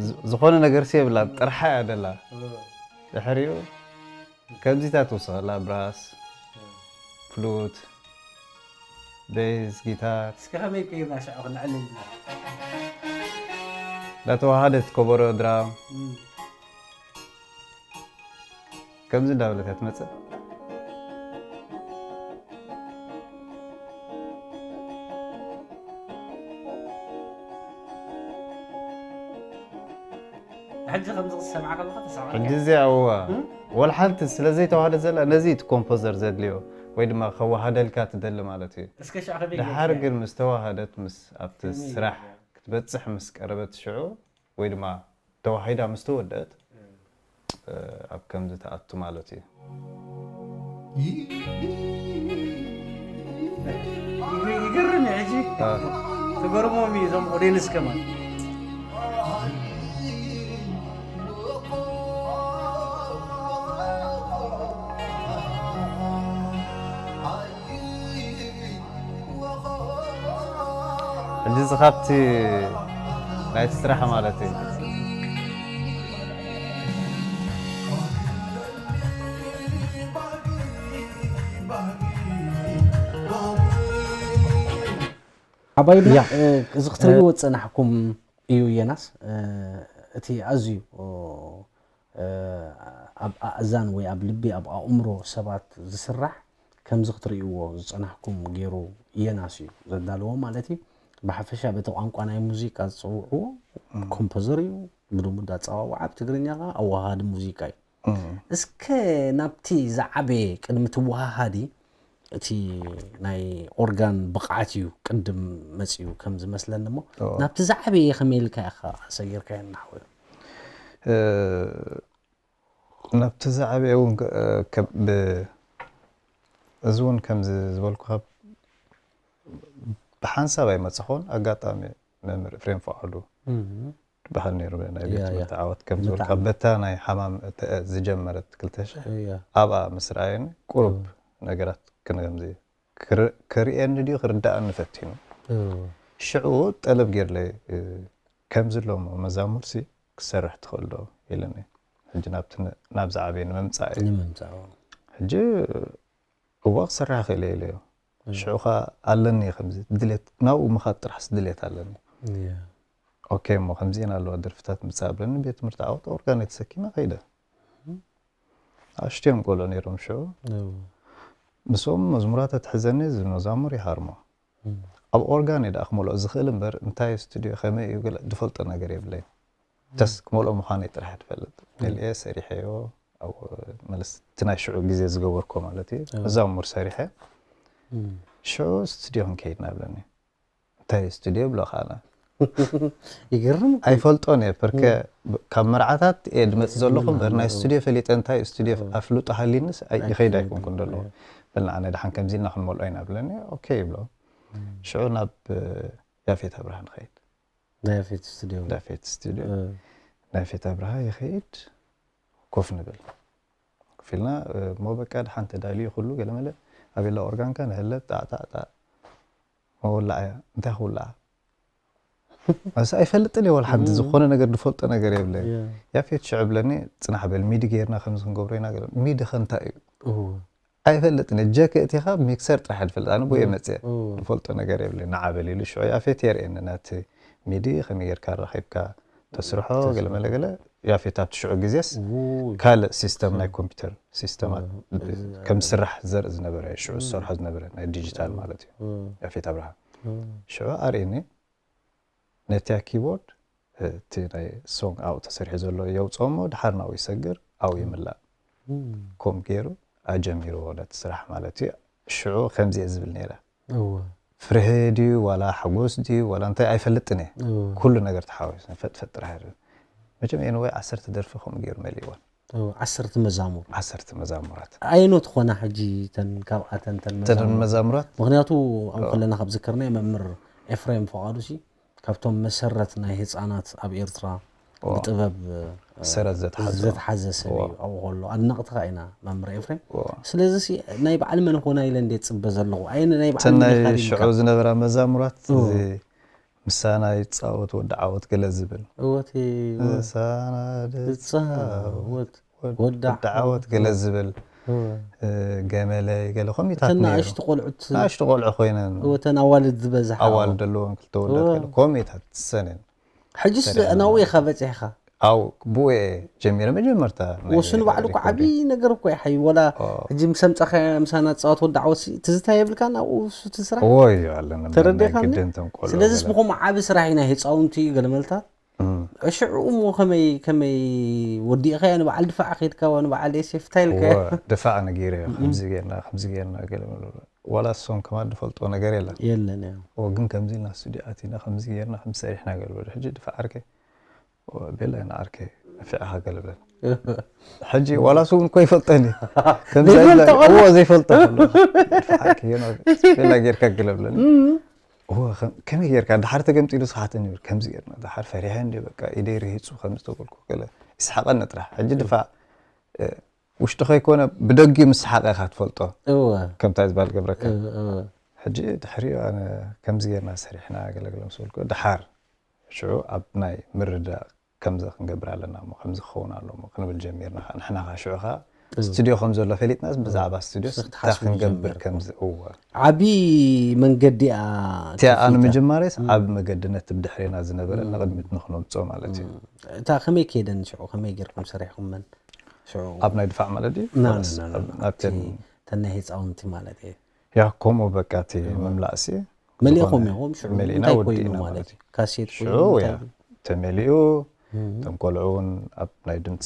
ዝ- ዝኾነ ነገር ሲ የብላ ጥርሓ እያ ደላ ድሕሪኡ ከምዚታት ትውስኸላ ብራስ ፍሉት ቤዝ ጊታር እስከ ከመይ ቀይርና ሽዑ ክነዕልል ኢና እንዳተዋሃደት ከበሮ ድራም ከምዚ እንዳበለት እያ ትመፅእ ሕጂ ከምዚ ክትሰምዓ ከለካ ተሰማዕ ሕጂ እዚኣ እዋ ወላ ሓንቲ ስለ ዘይተዋህደ ዘላ ነዚ እቲ ኮምፖዘር ዘድልዮ ወይ ድማ ከወሃደልካ ትደሊ ማለት እዩ እስከ ሽዑ ከመይ ድሓር ጌርካ ግን ምስ ተዋሃደት ምስ ኣብቲ ከመይ ስራሕ ጌርካ? ክትበፅሕ ምስ ቀረበት ሽዑ ወይ ድማ ተዋሂዳ ምስ ተወደት ኣብ ከምዚ ተኣቱ ማለት እዩ ይገርም እዩ ሕጂ ተገርሞም እዩ እዞም ኦዴንስ ከማን ሕጂ እዚ ካብቲ ናይቲ ስራሕ ማለት እዩ ዓባይ ብላ ያ፣ እዚ ክትርእይዎ ዝጸናሕኩም እዩ የናስ። እቲ ኣዝዩ ኣብ ኣእዛን ወይ ኣብ ልቢ ኣብ ኣእምሮ ሰባት ዝስራሕ ከምዚ ክትርእይዎ ዝጸናሕኩም ገይሩ የናስ እዩ ዘዳለዎ ማለት እዩ። ብሓፈሻ በቲ ቋንቋ ናይ ሙዚቃ ዝጸውዕዎ ኮምፖዘር እዩ፣ ብልሙድ ኣጸዋውዓ ኣብ ትግርኛ ከኣ ኣወሃሃዲ ሙዚቃ እዩ። እስከ ናብቲ ዝዓበየ ቅድሚ ትወሃሃዲ እቲ ናይ ኦርጋን ብቕዓት እዩ ቅድም መፅዩ ከም ዝመስለኒ እሞ ናብቲ ዝዓበየ ከመይ ኢልካ ኢኻ ሰጊርካዮ እናሓወዮ ናብቲ ዝዓበየ እውን እዚ እውን ከምዚ ዝበልኩ ካብ ብሓንሳብ ኣይመፅኹን ኣጋጣሚ መምህር ኤፍሬም ፍቓዱ በሃል ነይሩ ናይ ቤት ትምህርቲ ዓወት ከም ዝበልካ በታ ናይ ሓማም ዝጀመረት ክልተ ሽሕ ኣብኣ ምስ ረኣየኒ ቁሩብ ነገራት ክንከምዚ ክርእየኒ ድዩ ክርዳእኒ ፈቲኑ ሽዑ ጠለብ ጌርለይ ከምዚ ኣሎ መዛሙርሲ ክሰርሕ ትኽእል ዶ ኢለኒ ሕጂ ናብዚ ዓበየ ንምምፃእ እዩ ሕጂ እዋ ክሰርሕ ክእል እየ ኢለዮ ሽዑ ከዓ ኣለኒ ከምዚ ድሌት ናብኡ ምኻድ ጥራሕስ ድሌት ኣለኒ ኦኬ እሞ ከምዚኤን ኣለዋ ደርፍታት ምፃእ ብለኒ ቤት ትምህርቲ ዓወት ኦርጋን ተሰኪመ ከይደ ኣሽትዮም ቆልዑ ነይሮም ሽዑ ምስኦም መዝሙራት ኣትሕዘኒ ዝመዛሙር ይሃርሞ ኣብ ኦርጋን እየ ደኣ ክመልኦ ዝኽእል እምበር እንታይ ስቱድዮ ከመይ እዩ ገለ ዝፈልጦ ነገር የብለይ ተስ ክመልኦ ምዃነይ ጥራሕ ትፈልጥ ገሊኤ ሰሪሐዮ ማለት እቲ ናይ ሽዑ ግዜ ዝገበርኮ ማለት እዩ። እዛ ሙር ሰሪሐ ሽዑ ስቱድዮ ክንከይድ ናብለኒ። እንታይ ስቱድዮ ብሎ ከዓና ይገርም። ኣይፈልጦን እየ ፐርከ ካብ መርዓታት እየ ድመፅ ዘለኹ እምበር ናይ ስቱድዮ ፈሊጠ እንታይ ስቱድዮ ኣፍልጦ ሃሊንስ ይኸይድ ኣይኮንኩን ዘለኹ። በልና ኣነ ድሓን ከምዚ ኢልና ክንመልኦ ኢና ብለኒ። ኦኬ ይብሎ። ሽዑ ናብ ያፌት ኣብርሃ ንኸይድ። ናይ ያፌት ስቱድዮ ያፌት ስቱድዮ ናይ ያፌት ኣብርሃ ይኸይድ። ኮፍ ንብል። ኮፍ ኢልና እሞ በቃ ድሓን ተዳልዩ ኩሉ ገለመለ ኣቤላ ኦርጋንካ ንህለ ጣዕጣዕጣ መወላዕ እያ እንታይ ክውላዓ ኣስ ኣይፈልጥን እየ ወላ ሓንቲ ዝኾነ ነገር ዝፈልጦ ነገር የብለ። ያፌት ሽዑ ብለኒ ጽናሕ በል ሚዲ ገይርና ከምዚ ክንገብሮ ኢና ገለ። ሚዲ ከ እንታይ እዩ? ኣይፈልጥን እየ። ጀክ እቲኻ ሚክሰር ጥራሕ እየ ዝፈልጥ ኣነ ብየ መፅየ ዝፈልጦ ነገር የብለ። ንዓ በል ኢሉ ሽዑ ያፌት የርእየኒ ናቲ ሚዲ ከመይ ጌርካ ረኺብካ ተስርሖ ገለ መለ ገለ። ያፌት ኣብቲ ሽዑ ግዜስ ካልእ ሲስተም ናይ ኮምፒውተር ሲስተማት ከም ዝስራሕ ዘርኢ ዝነበረ ሽዑ ዝሰርሖ ዝነበረ ናይ ዲጂታል ማለት እዩ። ያፌት ኣብርሃ ሽዑ ኣርእየኒ። ነቲያ ኪቦርድ እቲ ናይ ሶንግ ኣብኡ ተሰሪሑ ዘሎ የውፅኦ እሞ ድሓር ናብኡ ይሰግር ኣብኡ ይምላእ። ኮም ገይሩ ኣጀሚርዎ ነቲ ስራሕ ማለት እዩ። ሽዑ ከምዚ እየ ዝብል ነይረ። ፍርሂ ድዩ ዋላ ሓጎስ ድዩ ዋላ እንታይ ኣይፈልጥን እየ። ኩሉ ነገር ተሓዋዊሱ ፈጥፈጥ ጥራሕ። መቸም ኤንወይ ዓሰርተ ደርፊ ከምኡ ገይሩ መሊእወን። ዓሰርተ መዛሙር ዓሰርተ መዛሙራት ኣይኖት ኾና ሕጂ ተን ካብኣተን ተን ተን መዛሙራት ምክንያቱ ኣብ ከለና ካብ ዝከርና መምህር ኤፍሬም ፈቓዱ ሲ ካብቶም መሰረት ናይ ህፃናት ኣብ ኤርትራ ብጥበብ ሰረት ዘትሓዘ ዘትሓዘ ሰብ እዩ። ኣብኡ ከሎ ኣድነቕትኻ ኢና መምህር ኤፍሬም። ስለዚ ሲ ናይ በዓል መን ኾና ኢለ እንደ ፅበ ዘለኹ ኣይ ናይ በዓል ተን መን ናይ ኢኻ ኢልካ። ሽዑ ዝነበራ መዛሙራት እዚ ምሳና ይፃወት ወዲ ዓወት ገለ ዝብል እወቲ ምሳና ድፃወት ፃወት ወዳ ወዲ ዓወት ገለ ዝብል እወ። እ፣ ገመለይ ገለ ኮሚታት እተን ነይሩ። ንኣሽቱ ቆልዑት ንኣሽቱ ቆልዑ ኮይነን እወ፣ እተን ኣዋልድ ዝበዝሓ ኣዋልድ ኣለዎም ክልተ ወለድ ገለ ኮሚታት ዝሰነን ሕጂስ ናብኡ ኢኻ በፂሕኻ። ኣብ ብኡ እየ ጀሚረ መጀመርታ ናይ ወሱ ንባዕሉ እኮ ሪኮርዲንግ። ዓብዪ ነገር እኮ ይሓዩ ወላ ሕጂ ምስ ኣምፃኻያ ምሳና ፃወት ወዲ ዓወት ትዝታ የብልካ ናብኡ እሱ እቲ ስራሕ እዎ እዩ ኣለና ተረዲእካኒ? ግድን ተንቆሎ ስለዚስ ብኸምኡ ዓቢ ስራሕ እዩ ናይ ህፃውንቲ ገለመልታት እም። ሽዑ እሞ ከመይ ከመይ ወዲእኻዮ ንበዓል ድፋዕ ከይድካ ንበዓል ኤሴፍ እንታይ ኢልካዮ? እዎ፣ ድፋዕ ነጊረ ከምዚ ጌርና ከምዚ ጌርና ገለ መለ። ዋላ እሶም ከማን ዝፈልጦ ነገር የለን። የለን እያ እዎ ግን ከምዚ ኢልና ስቱዲዮ ኣቲና ከምዚ ጌርና ከምዚ ሰሪሕና ገለ በሉ። ሕጂ ድፋዕ ዓርከይ እዎ፣ ቤላ ኢና ዓርከይ ነፊዕኻ ገለ በል። ሕጂ ዋላ እሱ እውን እኮ ይፈልጠኒ ከምዚ ዘይፈልጦ ኣይብላን። ከሎ? እዎ ዘይፈልጦ ከሎ። ድፋዕ ዓርከይ የኖ ቤላ ጌርካ ገለ ብለኒ። እዎ ከም- ከመይ ጌርካ ድሓር ተገምጢሉ ስሓተኒ ይብል ከምዚ ጌርና ድሓር ፈሪሐ እንዲ በቃ ኢደይ ርሂፁ ከምዚ ተበልኩ ገለ ይስሓቀኒ ጥራሕ። ሕጂ ድፋዕ እ፣ ውሽጢ ከይኮነ ብደጊኡ ምስ ሰሓቀ ኢኻ ትፈልጦ እወ ከምታ ዝበሃል ገብረካ። እወ እወ ሕጂ ድሕሪኡ ኣነ ከምዚ ጌርና ሰሪሕና ገለገለ ምስ በልኩ ድሓር ሽዑ ኣብ ናይ ምርዳእ ከምዚ ክንገብር ኣለና እሞ ከምዚ ክኸውን ኣሎ እሞ ክንብል ጀሚርና። ከዓ ንሕና ከዓ ሽዑ ከዓ ስቱድዮ ከም ዘሎ ፈሊጥናስ ብዛዕባ ስቱድዮስ እንታይ ክትሓስቡ ክንገብር ጀመርኩም። ከምዚ እወ ዓቢ መንገዲ እያ እቲኣ ኣነ ከፊታ። ምጅማሬስ ዓብ መገዲ ነቲ ብድሕሬና ዝነበረ ንቕድሚት ንኽነምፅኦ ማለት እዩ። እታ ከመይ ከይደን ሽዑ ከመይ ጌርኩም ሰሪሕኩም መን ሽዑ ኣብ ናይ ድፋዕ ማለት ድዩ? ና- ወላስ ና- ና- ኣብ- ና- ኣብተን እቲ ተናይ ህፃውንቲ ማለት እየ ያ ከምኡ በቃ እቲ ምምላእሲ መሊእኹም ዝኾነ ኢኹም ሽዑ መሊእና እንታይ ኮይኑ ወዲእና ማለት ማለት እዩ ካሴት ኮይኑ ሽዑ እንታይ ያ ተመሊኡ እቶም ቆልዑ እውን ኣብ ናይ ድምፂ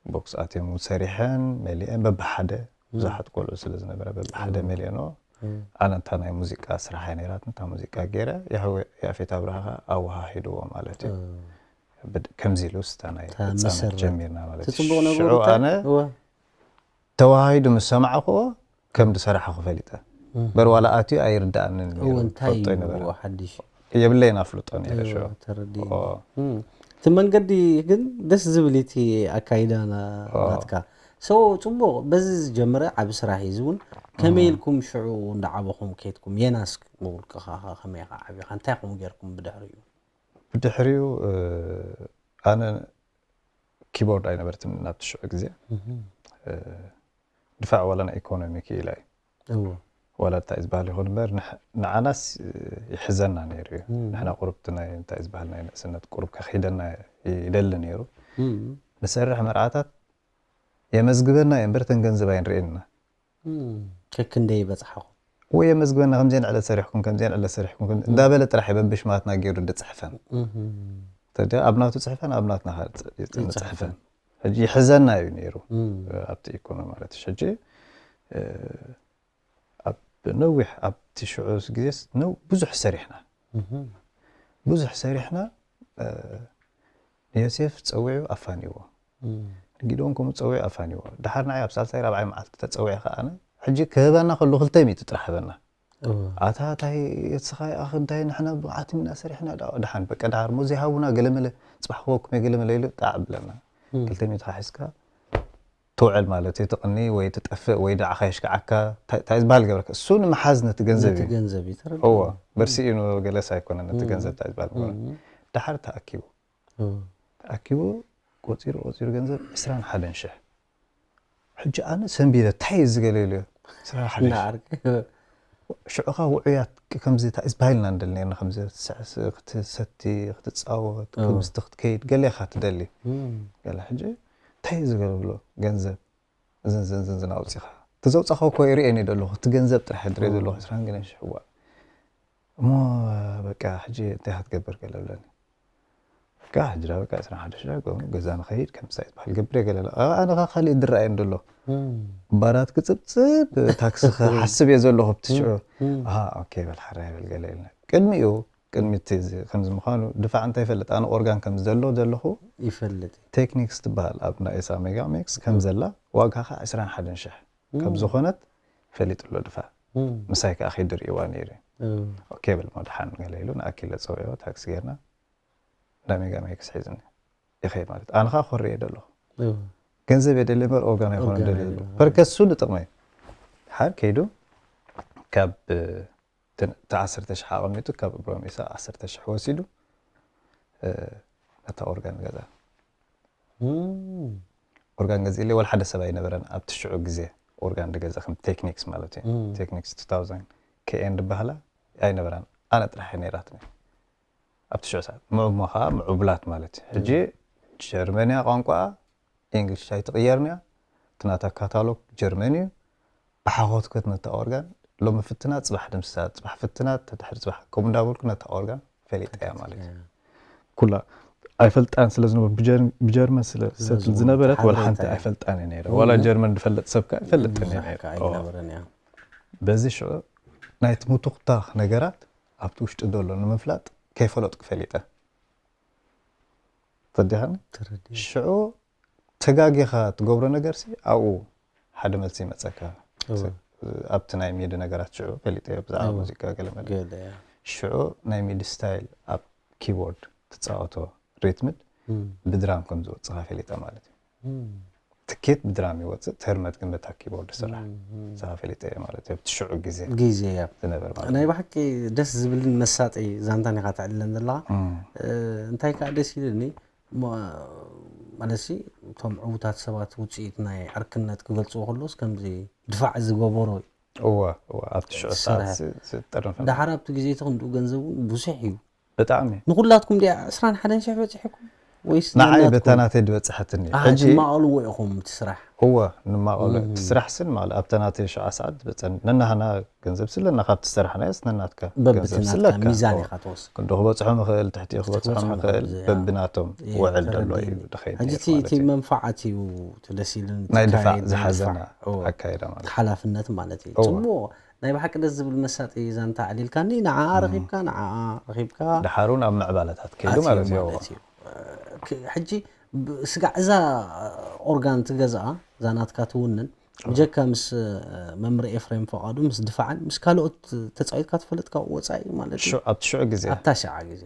ቦክስ ኣትዮም እውን ሰሪሐን መሊአን በብሓደ ብዙሓት ቆልዑ ስለ ዝነበረ በብሓደ መሊአኖ ኣነ እንታ ናይ ሙዚቃ ስራሓይ ነይራት እንታ ሙዚቃ ገይረ ያፌት ኣብርሃ ኣወሃሂድዎ ማለት እዩ። ብድ- ከምዚ ኢሉ ስታ ናይ እታ ህፃናት መሰረት። ጀሚርና ማለት እቲ ፅቡቕ ነገሩ ሽዑ እንታይ? ኣነ እወ። ተዋሂዱ ምስ ሰማዕክዎ ከም ዝሰራሕኹ ፈሊጠ በር ዋላ ኣትዩ ኣይርዳእንን ነይሩ እወ እንታይ ፈልጦ ይነበረ እዩ ሓድሽ የብለይን ኣፍልጦ ነይረ ሽዑ ተረዲ ኦ፣ እቲ መንገዲ ግን ደስ ዝብል እቲ ኣካይዳ ና- ናትካ ሰው ፅቡቅ በዚ ዝጀመረ ዓብ ስራሕ እዩ እውን ከመይ ኢልኩም ሽዑ እንዳዓበኹም ከይድኩም የናስ ብውልቅኻ ከመይ ኢኻ ዓቢኻ እንታይ ኹም ጌርኩም ብድሕሪኡ ብድሕሪኡ እ፣ ኣነ ኪቦርድ ኣይነበርትን ናብቲ ሽዑ ግዜ እ፣ ድፋዕ ዋላ ናይ ኢኮኖሚ ክኢላ እዩ እዎ ዋላ እንታይ ዝበሃል ይኹን እምበር ንሕ- ንዓናስ እ፣ ይሕዘና ነይሩ እዩ ንሕና ቁሩብቲ ናይ እንታይ ዝበሃል ናይ ንእስነት ቁሩብ ከኺደና ይደሊ ነይሩ እም፣ ንሰርሕ መርዓታት የመዝግበና እየ እምበር ተን ገንዘብ ኣይንርእየና እም፣ ከክንደይ ይበፅሓኹም ወይ የመዝግበና ከምዚአን ዕለት ሰሪሕኩም ከምዚአን ዕለት ሰሪሕኩም ከም- እንዳበለ ጥራሕ በብሽማትና ገይሩ ድፅሕፈን እም፣ ተደ ኣብ ናቱ ፅሕፈን ኣብ ናትና ኸ- ንፅሕፈን ሕጂ ይሕዘና እዩ ነይሩ። ኣብቲ ኢኮኖሚ ማለት እዩ። ሕጂ ኣብ ነዊሕ ኣብቲ ሽዑ ግዜስ ነው ብዙሕ ሰሪሕና፣ ብዙሕ ሰሪሕና። ንዮሴፍ ጸዊዑ ኣፋንዎ፣ ንጊዶን ከምኡ ጸዊዑ ኣፋንዎ። ድሓር ንዓይ ኣብ ሳልሳይ ራብዓይ መዓልቲ ተጸዊዐ ከኣ ኣነ፣ ሕጂ ክህበና ከሎ ክልተ ሚእቲ ጥራሕ ህበና። ኣታ እንታይ እስኻ ይኣኽ እንታይ ንሕና ብቕዓት ኢና ሰሪሕና ደኣ። ደሓን በቃ ድሓር ሞ ዘይሃቡና ገለመለ ጽባሕ ክወኩም እየ ገለመለ ኢሉ ጣዕ ብለና። ክልተ ሚእቲ ሒዝካ ትውዕል ማለት እዩ። ትቕኒ ወይ ትጠፍእ ወይ ንዓኻ የሽክዓካ እንታይ ዝበሃል ገብረካ። እሱ ንምሓዝ ነቲ ገንዘብ እዩ። ገንዘብ እዩ ተረድእ። እዎ በርሲ እዩ ገለስ ኣይኮነን ነቲ ገንዘብ እንታይ ዝበሃል ገብረካ። ድሓር ተኣኪቡ ተኣኪቡ ቆጺሩ ቆጺሩ ገንዘብ ዕስራን ሓደን ሽሕ። ሕጂ ኣነ ሰንቢደ እንታይ እዩ ዝገለ ኢሉ ዕስራን ሓደን ሽሕ። ሽዑኻ ውዑያት ከምዚ እንታይ ዝበሃል ኢና ንደሊ ነርና ከምዚ ክትስዕስዕ ክትሰቲ ክትጻወት ከምዚ ክትከይድ ገለ ኢኻ ትደሊ። ገለ ሕጂ እንታይ እዩ ዝገለ ብሎ ገንዘብ እዝን ዝን ዝን ዝን ኣውጺኻ እቲ ዘውጻኻ እኮ ይርእየኒ ዘለኹ እቲ ገንዘብ ጥራሕ ድሬ ዘለኹ ዕስራን ገለን ሽሕ እዋ እሞ በቃ ሕጂ እንታይ ክትገብር ገለ ብለኒ በቃ ሕጂ ዳ በቃ ዕስራን ሓደን ሽሕ ገዛ ንኸይድ ከምዚ ዝበሃል ገብር ገለ ኣነ ኸ ካልእ ድረኣየን ዘሎ ባራት ክጽብጽብ ታክሲ ክሓስብ እየ ዘለኹ ብቲ ሽዑ ኦኬ በል ሓራይ በል ገለ ኢልና ቅድሚኡ ቅድሚ እቲ እዚ ከምዚ ምዃኑ ድፋዕ እንታይ ይፈልጥ ኣነ ኦርጋን ከም ዘሎ ዘለኹ ይፈልጥ። ቴክኒክስ ትበሃል ኣብ ናይ ኢሳ ሜጋ ሜክስ ከም ዘላ ዋጋ ከዓ ዕስራን ሓደን ሽሕ ከም ዝኾነት ፈሊጡ ኣሎ ድፋዕ ምሳይ ከዓ ከይዱ ርእይዋ ነይሩ እዩ። ኦኬ በል እሞ ደሓን ገለ ኢሉ ንኣኪለ ፀዊዑ ታክሲ ጌርና እንዳ ሜጋ ሜክስ ሒዝኒ ይኸይድ ማለት ኣነ ከዓ ኮርየ ደለኹ ገንዘብ የደሊ እምበር ኦርጋን ኣይኮነ ደልየ ደለኹ ፐርከሱ ንጥቕመይ ድሓር ከይዱ ካብ እቲ ዓሰርተ ሽሕ ኣቐሚጡ ካብ እብሮም ኢሳቅ ዓሰርተ ሽሕ ወሲዱ ነታ ኦርጋን ገዛ ኦርጋን ገዚእለይ ዋላ ሓደ ሰብ ኣይነበረን ኣብቲ ሽዑ ግዜ ኦርጋን ዝገዝእ ከም ቴክኒክስ ማለት እዩ ቴክኒክስ two thousand KN ዝበሃላ ኣይነበራን ኣነ ጥራሕ እየ ነይራትኒ ኣብቲ ሽዑ ሰዓት ምዑሞ ከዓ ምዑብላት ማለት እዩ ሕጂ ጀርመንያ ቋንቋ ኢንግሊሽ ኣይትቕየርን እያ እቲ ናታ ካታሎግ ጀርመን እዩ ብሓኾትከት ነታ ኦርጋን ሎሚ ፍትና ፅባሕ ድምስሳ ፅባሕ ፍትና ተድሕሪ ፅባሕ ከምኡ እንዳበልኩ ነታ ኦርጋን ፈሊጠያ ማለት እዩ ኩላ ኣይፈልጣን ስለ ዝነበሩ ብጀርመን ስለ ሰትል ዝነበረት ወላ ሓንቲ ኣይፈልጣን እየ ነይረ ዋላ ጀርመን ዝፈልጥ ሰብ ከዓ ይፈልጥን እየ ነይረ በዚ ሽዑ ናይቲ ምቱኽታኽ ነገራት ኣብቲ ውሽጢ ዘሎ ንምፍላጥ ከይፈለጥኩ ፈሊጠ ተዲኻኒ ሽዑ ተጋጊኻ ትገብሮ ነገር ሲ ኣብኡ ሓደ መልሲ ይመፀካ ኣብቲ ናይ ሚድ ነገራት ሽዑ ፈሊጠዮ ብዛዕባ ሙዚቃ ገለ መለ ሽዑ ናይ ሚድ ስታይል ኣብ ኪቦርድ ትፃወቶ ሪትምድ ብድራም ከም ዝወፅኻ ፈሊጠ ማለት እዩ ትኬት ብድራም ይወፅእ ተርመት ግን በታ ኪቦርድ ስራሕ ስኻ ፈሊጠ እየ ማለት እዩ ኣብቲ ሽዑ ግዜ ግዜ እያ ዝነበር ማለት ናይ ብሓቂ ደስ ዝብልን መሳጢ ዛንታን ኢኻ ተዕልለን ዘለኻ እንታይ ከዓ ደስ ኢልኒ ማለት እቶም ዕዉታት ሰባት ውፅኢት ናይ ዕርክነት ክገልፅዎ ከሎስ ከምዚ ድፋዕ ዝገበሮ እዋ እዋ ኣብቲ ሽዑ ሰዓት ዝጥርንፈ ዳሓር ኣብቲ ግዜ እቲ ክንድኡ ገንዘብ እውን ብዙሕ እዩ ብጣዕሚ ንኩላትኩም ድያ ዕስራን ሓደን ሽሕ በፂሕኩም ወይስ ንዓይ ነናትኩም? በታ ናተይ ዝበፅሐትኒ ኣህ፣ ሕጂ ትማቐልዎ ኢኹም እቲ ስራሕ እወ ንማቐሎ እቲ ስራሕ ሲ ንማቐሎ ኣብታ ናተይ ሸዓ ሰዓት ዝበፀኒ ነናህና ገንዘብ ስለና ካብቲ ዝሰራሕናዮስ ነናትካ ገንዘብ በብትናትካ ስለካ ሚዛን እወ። ኢኻ ትወስድ ክንዲ ክበፅሖም ይኽእል ትሕቲ ክበፅሖም ትበፅሖም ይኽእል ይኽእል፣ እያ። በብናቶም እያ፣ ውዕል ዘሎ ተረዲእኒ። እዩ ድኸይድ ሕጂ ነይሩ እቲ ማለት እቲ እዩ መንፋዓት እዩ እቲ ደስ ኢሉ ናይ ድፋዕ ትካየድ ናይ ዝሓዘና ድፋዕ። እወ። ኣካይዳ ማለት እዩ ሓላፍነት ማለት እዩ እወ። ፅቡቕ ናይ ብሓቂ ደስ ዝብል መሳጢ ዛንታ ኣዕሊልካኒ ንዓኣ ረኺብካ ንዓኣ ረኺብካ ድሓር እውን ኣብ ምዕባለታት ከይዱ ኣትዩ ማለት እዩ ማለት እዩ ክ- ሕጂ ብ- ስጋዕ እዛ ኦርጋን ትገዝኣ እዛ ናትካ ትውንን ብጀካ ምስ መምር ኤፍሬም ፈቓዱ ምስ ድፋዕን ምስ ካልኦት ተፃዊትካ ትፈልጥካ ወፃኢ ማለት እዩ ሽዑ ኣብቲ ሽዑ ግዜ ኣብታ ሸዓ ግዜ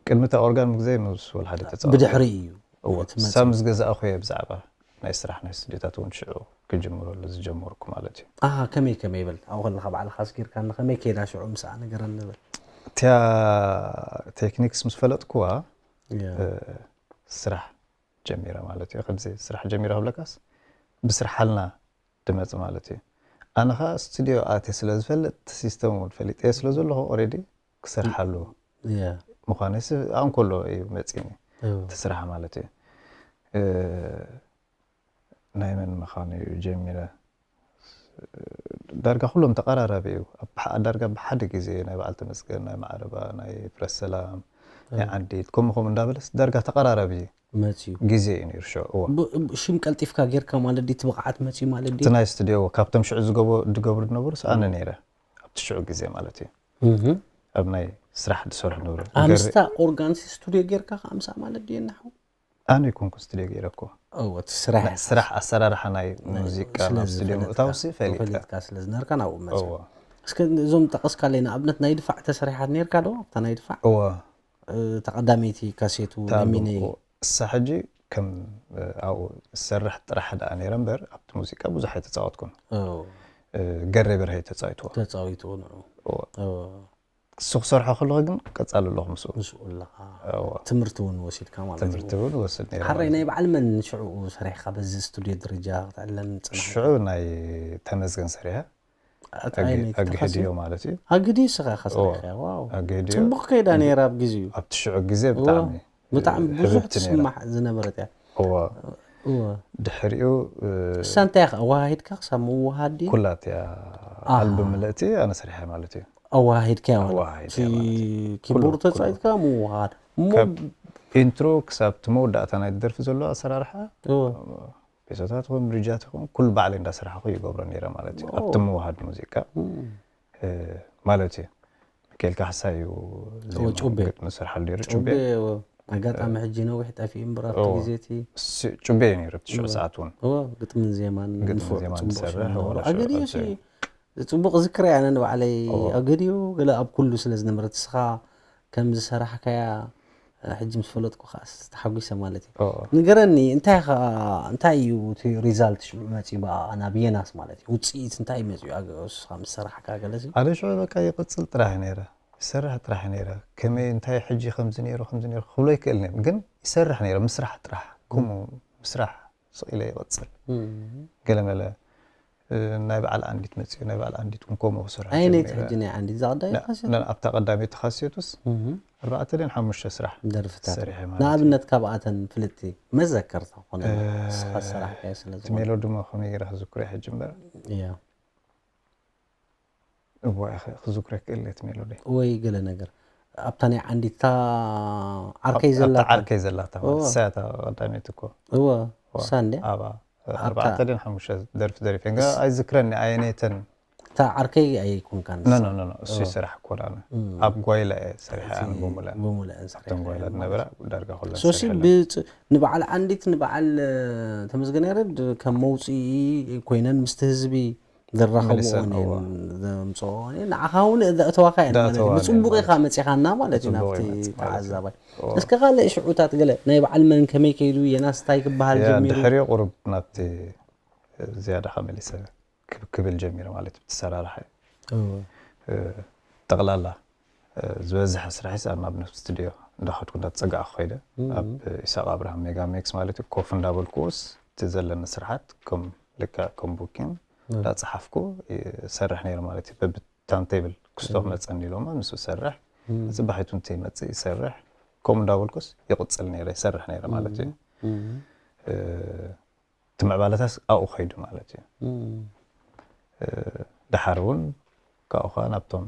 ቅድሚ እታ ኦርጋን ግዜ ምስ ወልሓደ ተፃወት ብድሕሪ እዩ እወ ትመፅእ። ንሳ ምስ ገዛእኹ እየ ብዛዕባ ናይ ስራሕ ናይ ስደታት እውን ሽዑ ክጅምረሉ ዝጀመርኩ ማለት እዩ ኣሃ ከመይ ከመይ በል ኣብኡ ከለካ ባዕልካ ኣስጊርካኒ ከመይ ከይዳ ሽዑ ምስኣ ንገረኒ በል እቲያ ቴክኒክስ ምስ ፈለጥኩዋ ያ እ፣ ስራሕ ጀሚረ ማለት እዩ ከምዚ ስራሕ ጀሚረ ክብለካስ ብስርሓልና ድመፅ ማለት እዩ ኣነ ከዓ ስቱዲዮ ኣትየ ስለ ዝፈልጥ እቲ ሲስተም እውን ፈሊጠዮ ስለ ዘለኹ ኦሬዲ ክሰርሓሉ ያ ምዃነይ ስ- ኣብኡ እንከሎ እዩ መፂኒ እዎ። እቲ ስራሕ ማለት እዩ እ፣ ናይ መን ምዃኑ እዩ ጀሚረ ዳርጋ ኩሎም ተቐራራቢ እዩ ኣብ ዳርጋ ብሓደ ግዜ ናይ በዓል ተመስገን ናይ ማዕረባ ናይ ፍረሰላም ናይ ዓንዲት ከምኡ ከምኡ እንዳበለስ ዳርጋ ተቐራራቢ መፅዩ ግዜ እዩ ነይሩ ሽዑ። እዎ። ብ- ብ- ሽም ቀልጢፍካ ጌርካ ማለት ድዩ? እቲ ብቕዓት መፅዩ ማለት ድዩ? እቲ ናይ ስቱዲዮ ካብቶም ሽዑ ዝገበ- ዝገብሩ ዝነበሩስ ኣነ ነይረ ኣብቲ ሽዑ ግዜ ማለት እዩ። እህ። ኣብ ናይ ስራሕ ዝሰርሑ ነበሩ። ኣምስታ ኦርጋንሲ ስቱዲዮ ጌርካ ከዓ ምሳ ማለት ድዩ ናሑ? ኣነ ይኮንኩ ስቱዲዮ ገይረ እኮ እዎ፣ እቲ ስራሕ ናይ ስራሕ ኣሰራርሓ ናይ ሙዚቃ ስለ ናብ ስቱዲዮ ዝፈለጥካ- ምእታውሲ ፈሊጠ። ፈሊጥካ ስለ ዝነበርካ ናብኡ መፅዩ። እዎ። እስከ እዞም ጠቐስካለይ ንኣብነት ናይ ድፋዕ ተሰሪሓት ነርካ ዶ? ኣብታ ናይ ድፋዕ እዎ። እ፣ ተቐዳመይቲ ካሴቱ እታ ለሚነይ እዎ። እሳ ሕጂ ከም እ፣ ኣብኡ ዝሰርሕ ጥራሕ ደኣ ነይረ እምበር ኣብቲ ሙዚቃ ብዙሕ ኣይተፃወትኩን። እዎ። እ፣ ገሬ በርሀ ተፃዊትዎ። ተፃዊትዎ ንዑ። እዎ። እዎ። እሱ ክሰርሖ ከለኹ ግን ቀፃሊ ኣለኹ ምስኡ። ምስኡ ኣለኻ እዎ። ትምህርቲ እውን ወሲድካ ማለት እዩ። ትምህርቲ እውን ወስድ ነይረ ሓራይ ማለት ናይ እዩ። በዓል መን ሽዑ ሰሪሕካ በዚ ስቱዲዮ ደረጃ ክትዕለም ፅናሕ? ሽዑ ናይ ተመስገን ሰሪሐ ኣቲ ኣየነይቲ ተኻሲ? ኣግህድዮ ማለት እዩ። ኣግዲ ስኻ ከሰሪሕካ? ዋው ኣግህድዮ ፅቡቕ ከይዳ ነይራ ኣብ ግዜኡ። ኣብቲ ሽዑ ግዜ እዎ። ብጣዕሚ ብጣዕሚ ብዙሕ ህብብቲ ነይራ። ትስማዕ ዝነበረት እያ። እዎ። እዎ። ድሕሪኡ እ፣ እሳ እንታይ ኢኻ ኣወሃሂድካ ክሳብ ምውሃድ ድዩ? ኩላት እያ ኣሃ። ኣልበም ምልእቲ ኣነ ሰሪሐ ማለት እዩ። ኣወሃሂድካ ማለት ኣወሃሂድካ እቲ ማለት እዩ። ኪቦርድ ኩሉ- ተፃዊትካ ምውሃድ እሞ ካብ ኢንትሮ ክሳብ እቲ መወዳእታ ናይ ደርፊ ዘሎ ኣሰራርሓ እዎ። ቤቶታት ይኹን ሪጃት ይኹን ኩሉ ባዕለይ እንዳሰራሕኩ ይገብሮ ነይረ ማለት እዩ። ኦ። ኣብቲ ምውሃድ ሙዚቃ እም። እ፣ ማለት እዩ። ሚካኤል ካሕሳይ እዩ ዜማ ጩቤ። ግጥሚ ዝሰርሓሉ ነይሩ። ጩቤ ጩቤ እዎ። ኣጋጣሚ ሕጂ ነዊሕ ጠፊኡ እምበር ኣብቲ እዎ። ግዜ እቲ ስ- ጩቤ እዩ ነይሩ እቲ ሽዑ ሰዓት እውን። እዎ፣ ግጥምን ዜማን ግጥምን ንፉዕ ዜማን ፅቡቕ ዝሰርሕ ሽዑ እዎ፣ ነይሩ። ሽዑ ኣገዲኡ ኣብዚ ሲ ፅቡቕ ዝክረ ኣነ ንባዕለይ እዎ። ኣገዲኡ ገለ ኣብ ኩሉ ስለ ዝነበረት እስኻ ከም ዝሰራሕካያ ሕጂ ምስ ፈለጥኩ ከዓ ተሓጒሰ ማለት እዩ። እዎ። ንገረኒ እንታይ ኢኻ እንታይ እዩ እቲ ሪዛልት ሽዑ መፂኡ ብኣ ናብ የናስ ማለት እዩ ውፅኢት እንታይ እዩ መፂኡ ኣገ- እስኻ ምስ ሰራሕካ ገለሲ ሓደ ሽዑ በቃ ይቕፅል ጥራሕ ነይረ ይሰርሕ ጥራሕ ነይረ ከመይ እንታይ ሕጂ ከምዚ ነይሩ ከምዚ ነይሩ ክብሎ ይክእል ነይሩ ግን ይሰርሕ ነይረ ምስራሕ ጥራሕ ከምኡ ምስራሕ ስቕ ኢለ ይቕፅል ገለመለ እ፣ ናይ በዓል ኣንዲት መፅኡ ናይ በዓል ኣንዲት እውን ከምኡ ክሰርሑ ኣየነይቲ ጀሚረ። ሕጂ ናይ ዓንዲት እዛ ቀዳይ ና- ካሴት ና- ኣብታ ቀዳመይቲ ካሴቱስ እህ፣ ኣርባዕተ ድን ሓሙሽተ ስራሕ ደርፍታት ሰሪሐ ማለት ንኣብነት ካብኣተን ፍልጥቲ መዘከርታ ኮነ እ፣ ስኻ ሰራሕካዮ ስለ እቲ ዝኾነ ሜሎዲ ድማ ከመይ ገይረ ክዝክሮ ሕጂ እምበር እያ እዋ ኢኸ ክዝክሮ ይክእል እቲ ሜሎዲ ወይ ገለ ነገር ኣብታ ናይ ዓንዲታ ዓርከይ ኣብታ ዘላታ ዓርከይ ዘላታ እዋ። እሳያታ ቀዳመይቲ እኮ እወ እዋ። እሳ እንድያ ኣባ ኣርባዕተ ድን ሓሙሽተ ደርፊ ደሪፈ ጋ ኣይዝክረኒ ኣየነይተን እታ ዓርከይ ኣይኮንካን ኖ ኖ ኖ ኖ፣ እሱ ይሰራሕ እኮ ዳነ ኣብ ጓይላ እየ ሰሪሐ ኣነ ብሙለ ብሙልአን ኣብተን ጓይላ ዝነበራ ዳርጋ ኩለን ሶሲ ሰሪሐ ብፅ- ንበዓል ዓንዲት ንበዓል እ፣ ተመስገን ያረድ ከም መውፅኢ ኮይነን ምስቲ ህዝቢ ዘራኸብኦን መሊሰን፣ እዋ። ዘምፅኦን ንዓኻ እውን ዘእተዋካ እየን ማለት እዩ። ዘእተዋን ብፅቡቕ እየን ኢኻ መፂኻና ማለት እዩ ብፅቡቕ ናብቲ ይመፅእ ማለት እዩ። ተዓዛባይ እስከ ካልእ ሽዑታት ገለ ናይ በዓል መን ከመይ ከይዱ የናስ እንታይ ክበሃል ያ ጀሚሩ ድሕሪኡ ቁሩብ ናብቲ ዝያዳ ከመሊሰ ክብ- ክብል ጀሚረ ማለት እዩ ትሰራርሐ እወ። ጠቕላላ ዝበዝሐ ስራሕስ ኣብ ናብ ነፍሲ ስቱዲዮ እንዳኸድኩ እንዳተፀጋዕኩ ከይደ ኣብ ኢሳቅ ኣብርሃም ሜጋ ሜክስ ማለት እዩ ኮፍ እንዳበልኩስ እቲ ዘለኒ ስርሓት ከም ልክዕ ከም ቡኪን እንዳፀሓፍኩ ይሰርሕ ነይረ ማለት እዩ በብታም ቴብል ክስቶ ክመፀኒ ኢሎማ ምስ ሰርሕ ፅባሒቱ እንተይመፅእ ይሰርሕ ከምኡ እንዳበልኩስ ይቕፅል ነይረ ይሰርሕ ነይረ ማለት እዩ እቲ ምዕባለታስ ኣብኡ ከይዱ ማለት እዩ ድሓር እውን ካብኡ ከዓ ናብቶም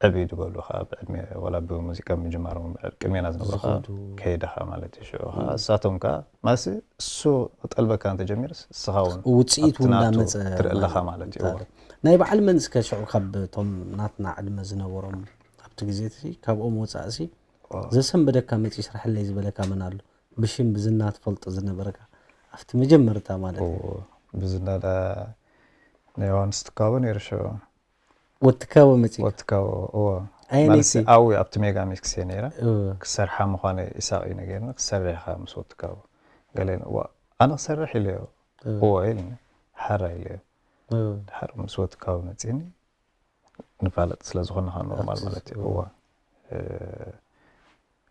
ዕብይ ዝበሉ ከዓ ብዕድሜ ዋላ ብሙዚቃ ምጅማሮም ቅድሜና ዝነበሩ ከዓ ከይደ ከዓ ማለት እዩ ሽዑ ከዓ እሳቶም ከዓ ማለትሲ እሱ ክጠልበካ እንተጀሚርስ እስኻ እውን ውፅኢቱ ኣብቲ ናቱ እንዳመፀ ትርኢ ኣለኻ ማለት ማለት እዩ እዩ። ናይ በዓል መን እስከ ሽዑ ካብ እቶም ናትና ዕድመ ዝነበሮም ኣብቲ ግዜ እቲ ካብኦም ወፃእሲ ዘሰንበደካ መፂ ስራሕለይ ዝበለካ መን ኣሎ ብሽም ብዝና ትፈልጦ ዝነበረካ ኣብቲ መጀመርታ ማለት እዩ ብዝናዳ ናይ ዮሃንስ ትካቦ ነይሩ ሽዑ ወትካቦ መፂ ወትካቦ እዎ ኣየነይቲ? ማለት ኣብኡ ኣብቲ ሜጋ ሚክስ እየ ነይረ እዎ። ክሰርሓ ምዃነ ኢሳቅ እዩ ነገርኒ ክሰርሕ ኢኻ ምስ ወትካቦ ገለ እዋ ኣነ ክሰርሕ ኢለዮ እዎ ኢልኒ ሓራ ኢለዮ እዎ። ድሓር ምስ ወትካቦ መፂኒ ንፋለጥ ስለ ዝኾነ ከዓ ኖርማል ኣብቲ ማለት እዩ እዎ። እዋ እ፣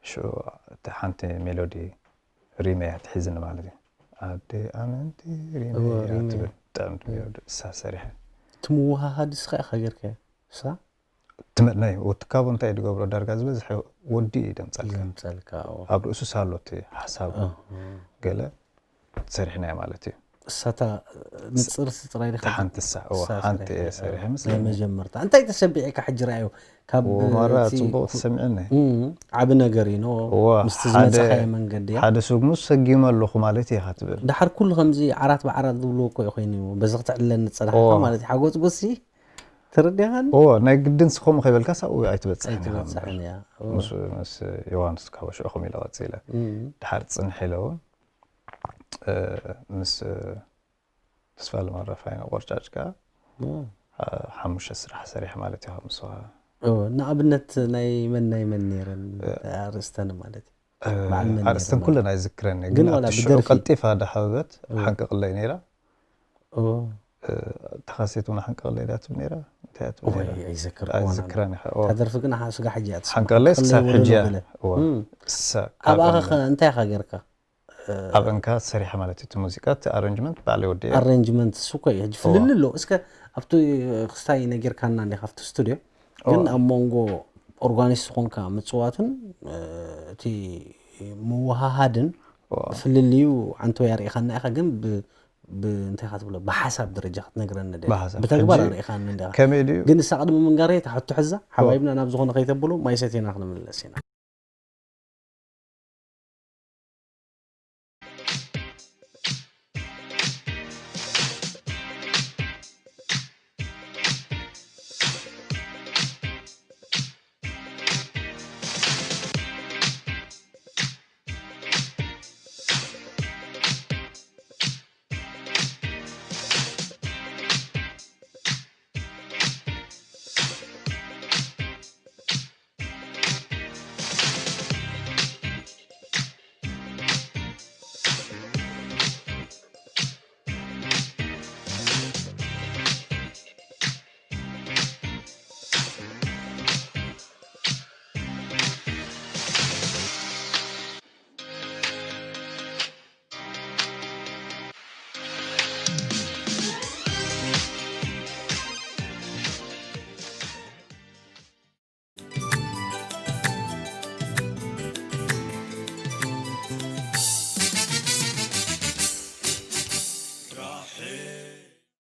ሽዑ እቲ ሓንቲ ሜሎዲ ሪመ እያ ትሒዝኒ ማለት እዩ ኣደ ኣመንቲ ሪመ እዎ፣ እያ ሪመ። ትብል ጥዕምቲ ሜሎዲ እሳ ሰሪሐ እቲ ምውሃሃድ እስኻ ኢኻ ጌርካዮ እሳ ትም- ናይ ወትካቦ እንታይ ድገብሮ ዳርጋ ዝበዝሐ ወዲ እዩ ደምፀልካ ዘምፀልካ እዎ። ኣብ ርእሱ ሳሎ እቲ ሓሳብ እህ። ገለ ሰሪሕናዮ ማለት እዩ እሳታ ንጽር ጥራይ ዲኻ? ሓንቲ ሳዕ እዋ እሳ ሓንቲ ሰሪሐ። እየ ሰሪሐ ናይ መስለኒ። መጀመርታ እንታይ ተሰቢዕካ ሕጂ ረኣዮ? ካብ እዎ ማራ እቲ ጽቡቕ ትሰምዕኒ። እም፣ ዓቢ ነገር እዩ። ኖ እዋ ምስቲ ሓደ ዝመጻኻዮ መንገዲ እያ። ሓደ ስጉምቲ ሰጊመ ኣለኹ ማለት እየ ክትብል። ድሓር ኩሉ ከምዚ ዓራት ብዓራት ዝብልዎ እኮ ኮይኑ በዚ ክትዕለኒ ዝጸናሕካ እዋ ማለት እዩ። ሓጎጽ ጎሲ ትርዲኻን እዎ ናይ ግድን ስኸሙ ከይበልካ ሳብኡ ኣይትበጽሕን ኢኻ ኣይትበጽሕን እምበር። እያ። እዎ። ምስ ምስ ዮሃንስ ካበሽዑ ከም ኢለ ቀጺለ። እም፣ ድሓር ጽንሕ ኢለውን እ፣ ምስ ተስፋ ለማረፋይነ ቆርጫጭ ከኣ እዎ። ሓ- ሓሙሽተ ስራሕ ሰሪሕ ማለት እዩ ካብ ምስኻ። እዎ፣ ንኣብነት ናይ መን ናይ መን ነይረን ኣርእስተን ማለት እዩ? እ፣ በዓል መን ኣርእስተን ነይረን ኩለን ኣይዝክረን እየ፣ ግን ግን ዋላ ኣብቲ ሽዑ ብደርፊ? ቀልጢፋ ዳሓበበት እዎ። ሓንቀቕለይ ነይራ። እዎ። እ፣ ተኻሴት እውን ሓንቀቕለይ ዳ ትብል ነይራ። እንታይ እያ ትብል እወይ ነይራ? ኣይዘክር ኣይዝክረን ኢኻ። እዎ። ታደርፊ ግን ሓ- ስጋ ሕጂ እያ ትስማዕ። ሓንቀቕለይ ክልተ ክሳብ ይወለዶ ሕጂ እያ። ገለ። እዎ። እም። እሳ- ኣብኣ ካብ ኸ እንታይ ኢኻ ጌርካ? ኣብእንካ ሰሪሐ ማለት እዩ እቲ ሙዚቃ፣ እቲ ኣረንጅመንት ባዕለይ ወዲአ። ኣሬንጅመንት እሱ እኮ እዩ። ሕጂ እዋ። ፍልልይ ኣሎ። እስከ ኣብቲ ክስታይ ነጊርካና እንዲኻ ኣብቲ ስቱድዮ፣ ግን እዋ። ኣብ መንጎ ኦርጋኒስት ዝኾንካ ምጽዋትን፣ እ፣ እቲ ምውሃሃድን እዋ። ፍልልዩ ዓንተወይ ኣርኢኻና ኢኻ፣ ግን ብ-፣ ብ-፣ እንታይ ኢኻ ትብሎ? ብሓሳብ ደረጃ ክትነግረኒ ደሊኻ። ብሓሳብ። ብተግባር ሕጂ ኣርኢኻኒ እንዲኻ። ከመይ ድዩ? ግን ንሳ ቅድሚ ምንጋረይ እታ ሕቶ ሕዛ፣ እዋ። ሓባይብና ናብ ዝኾነ ከይተብሉ ማይ ሰቲና ክንምለስ ኢና።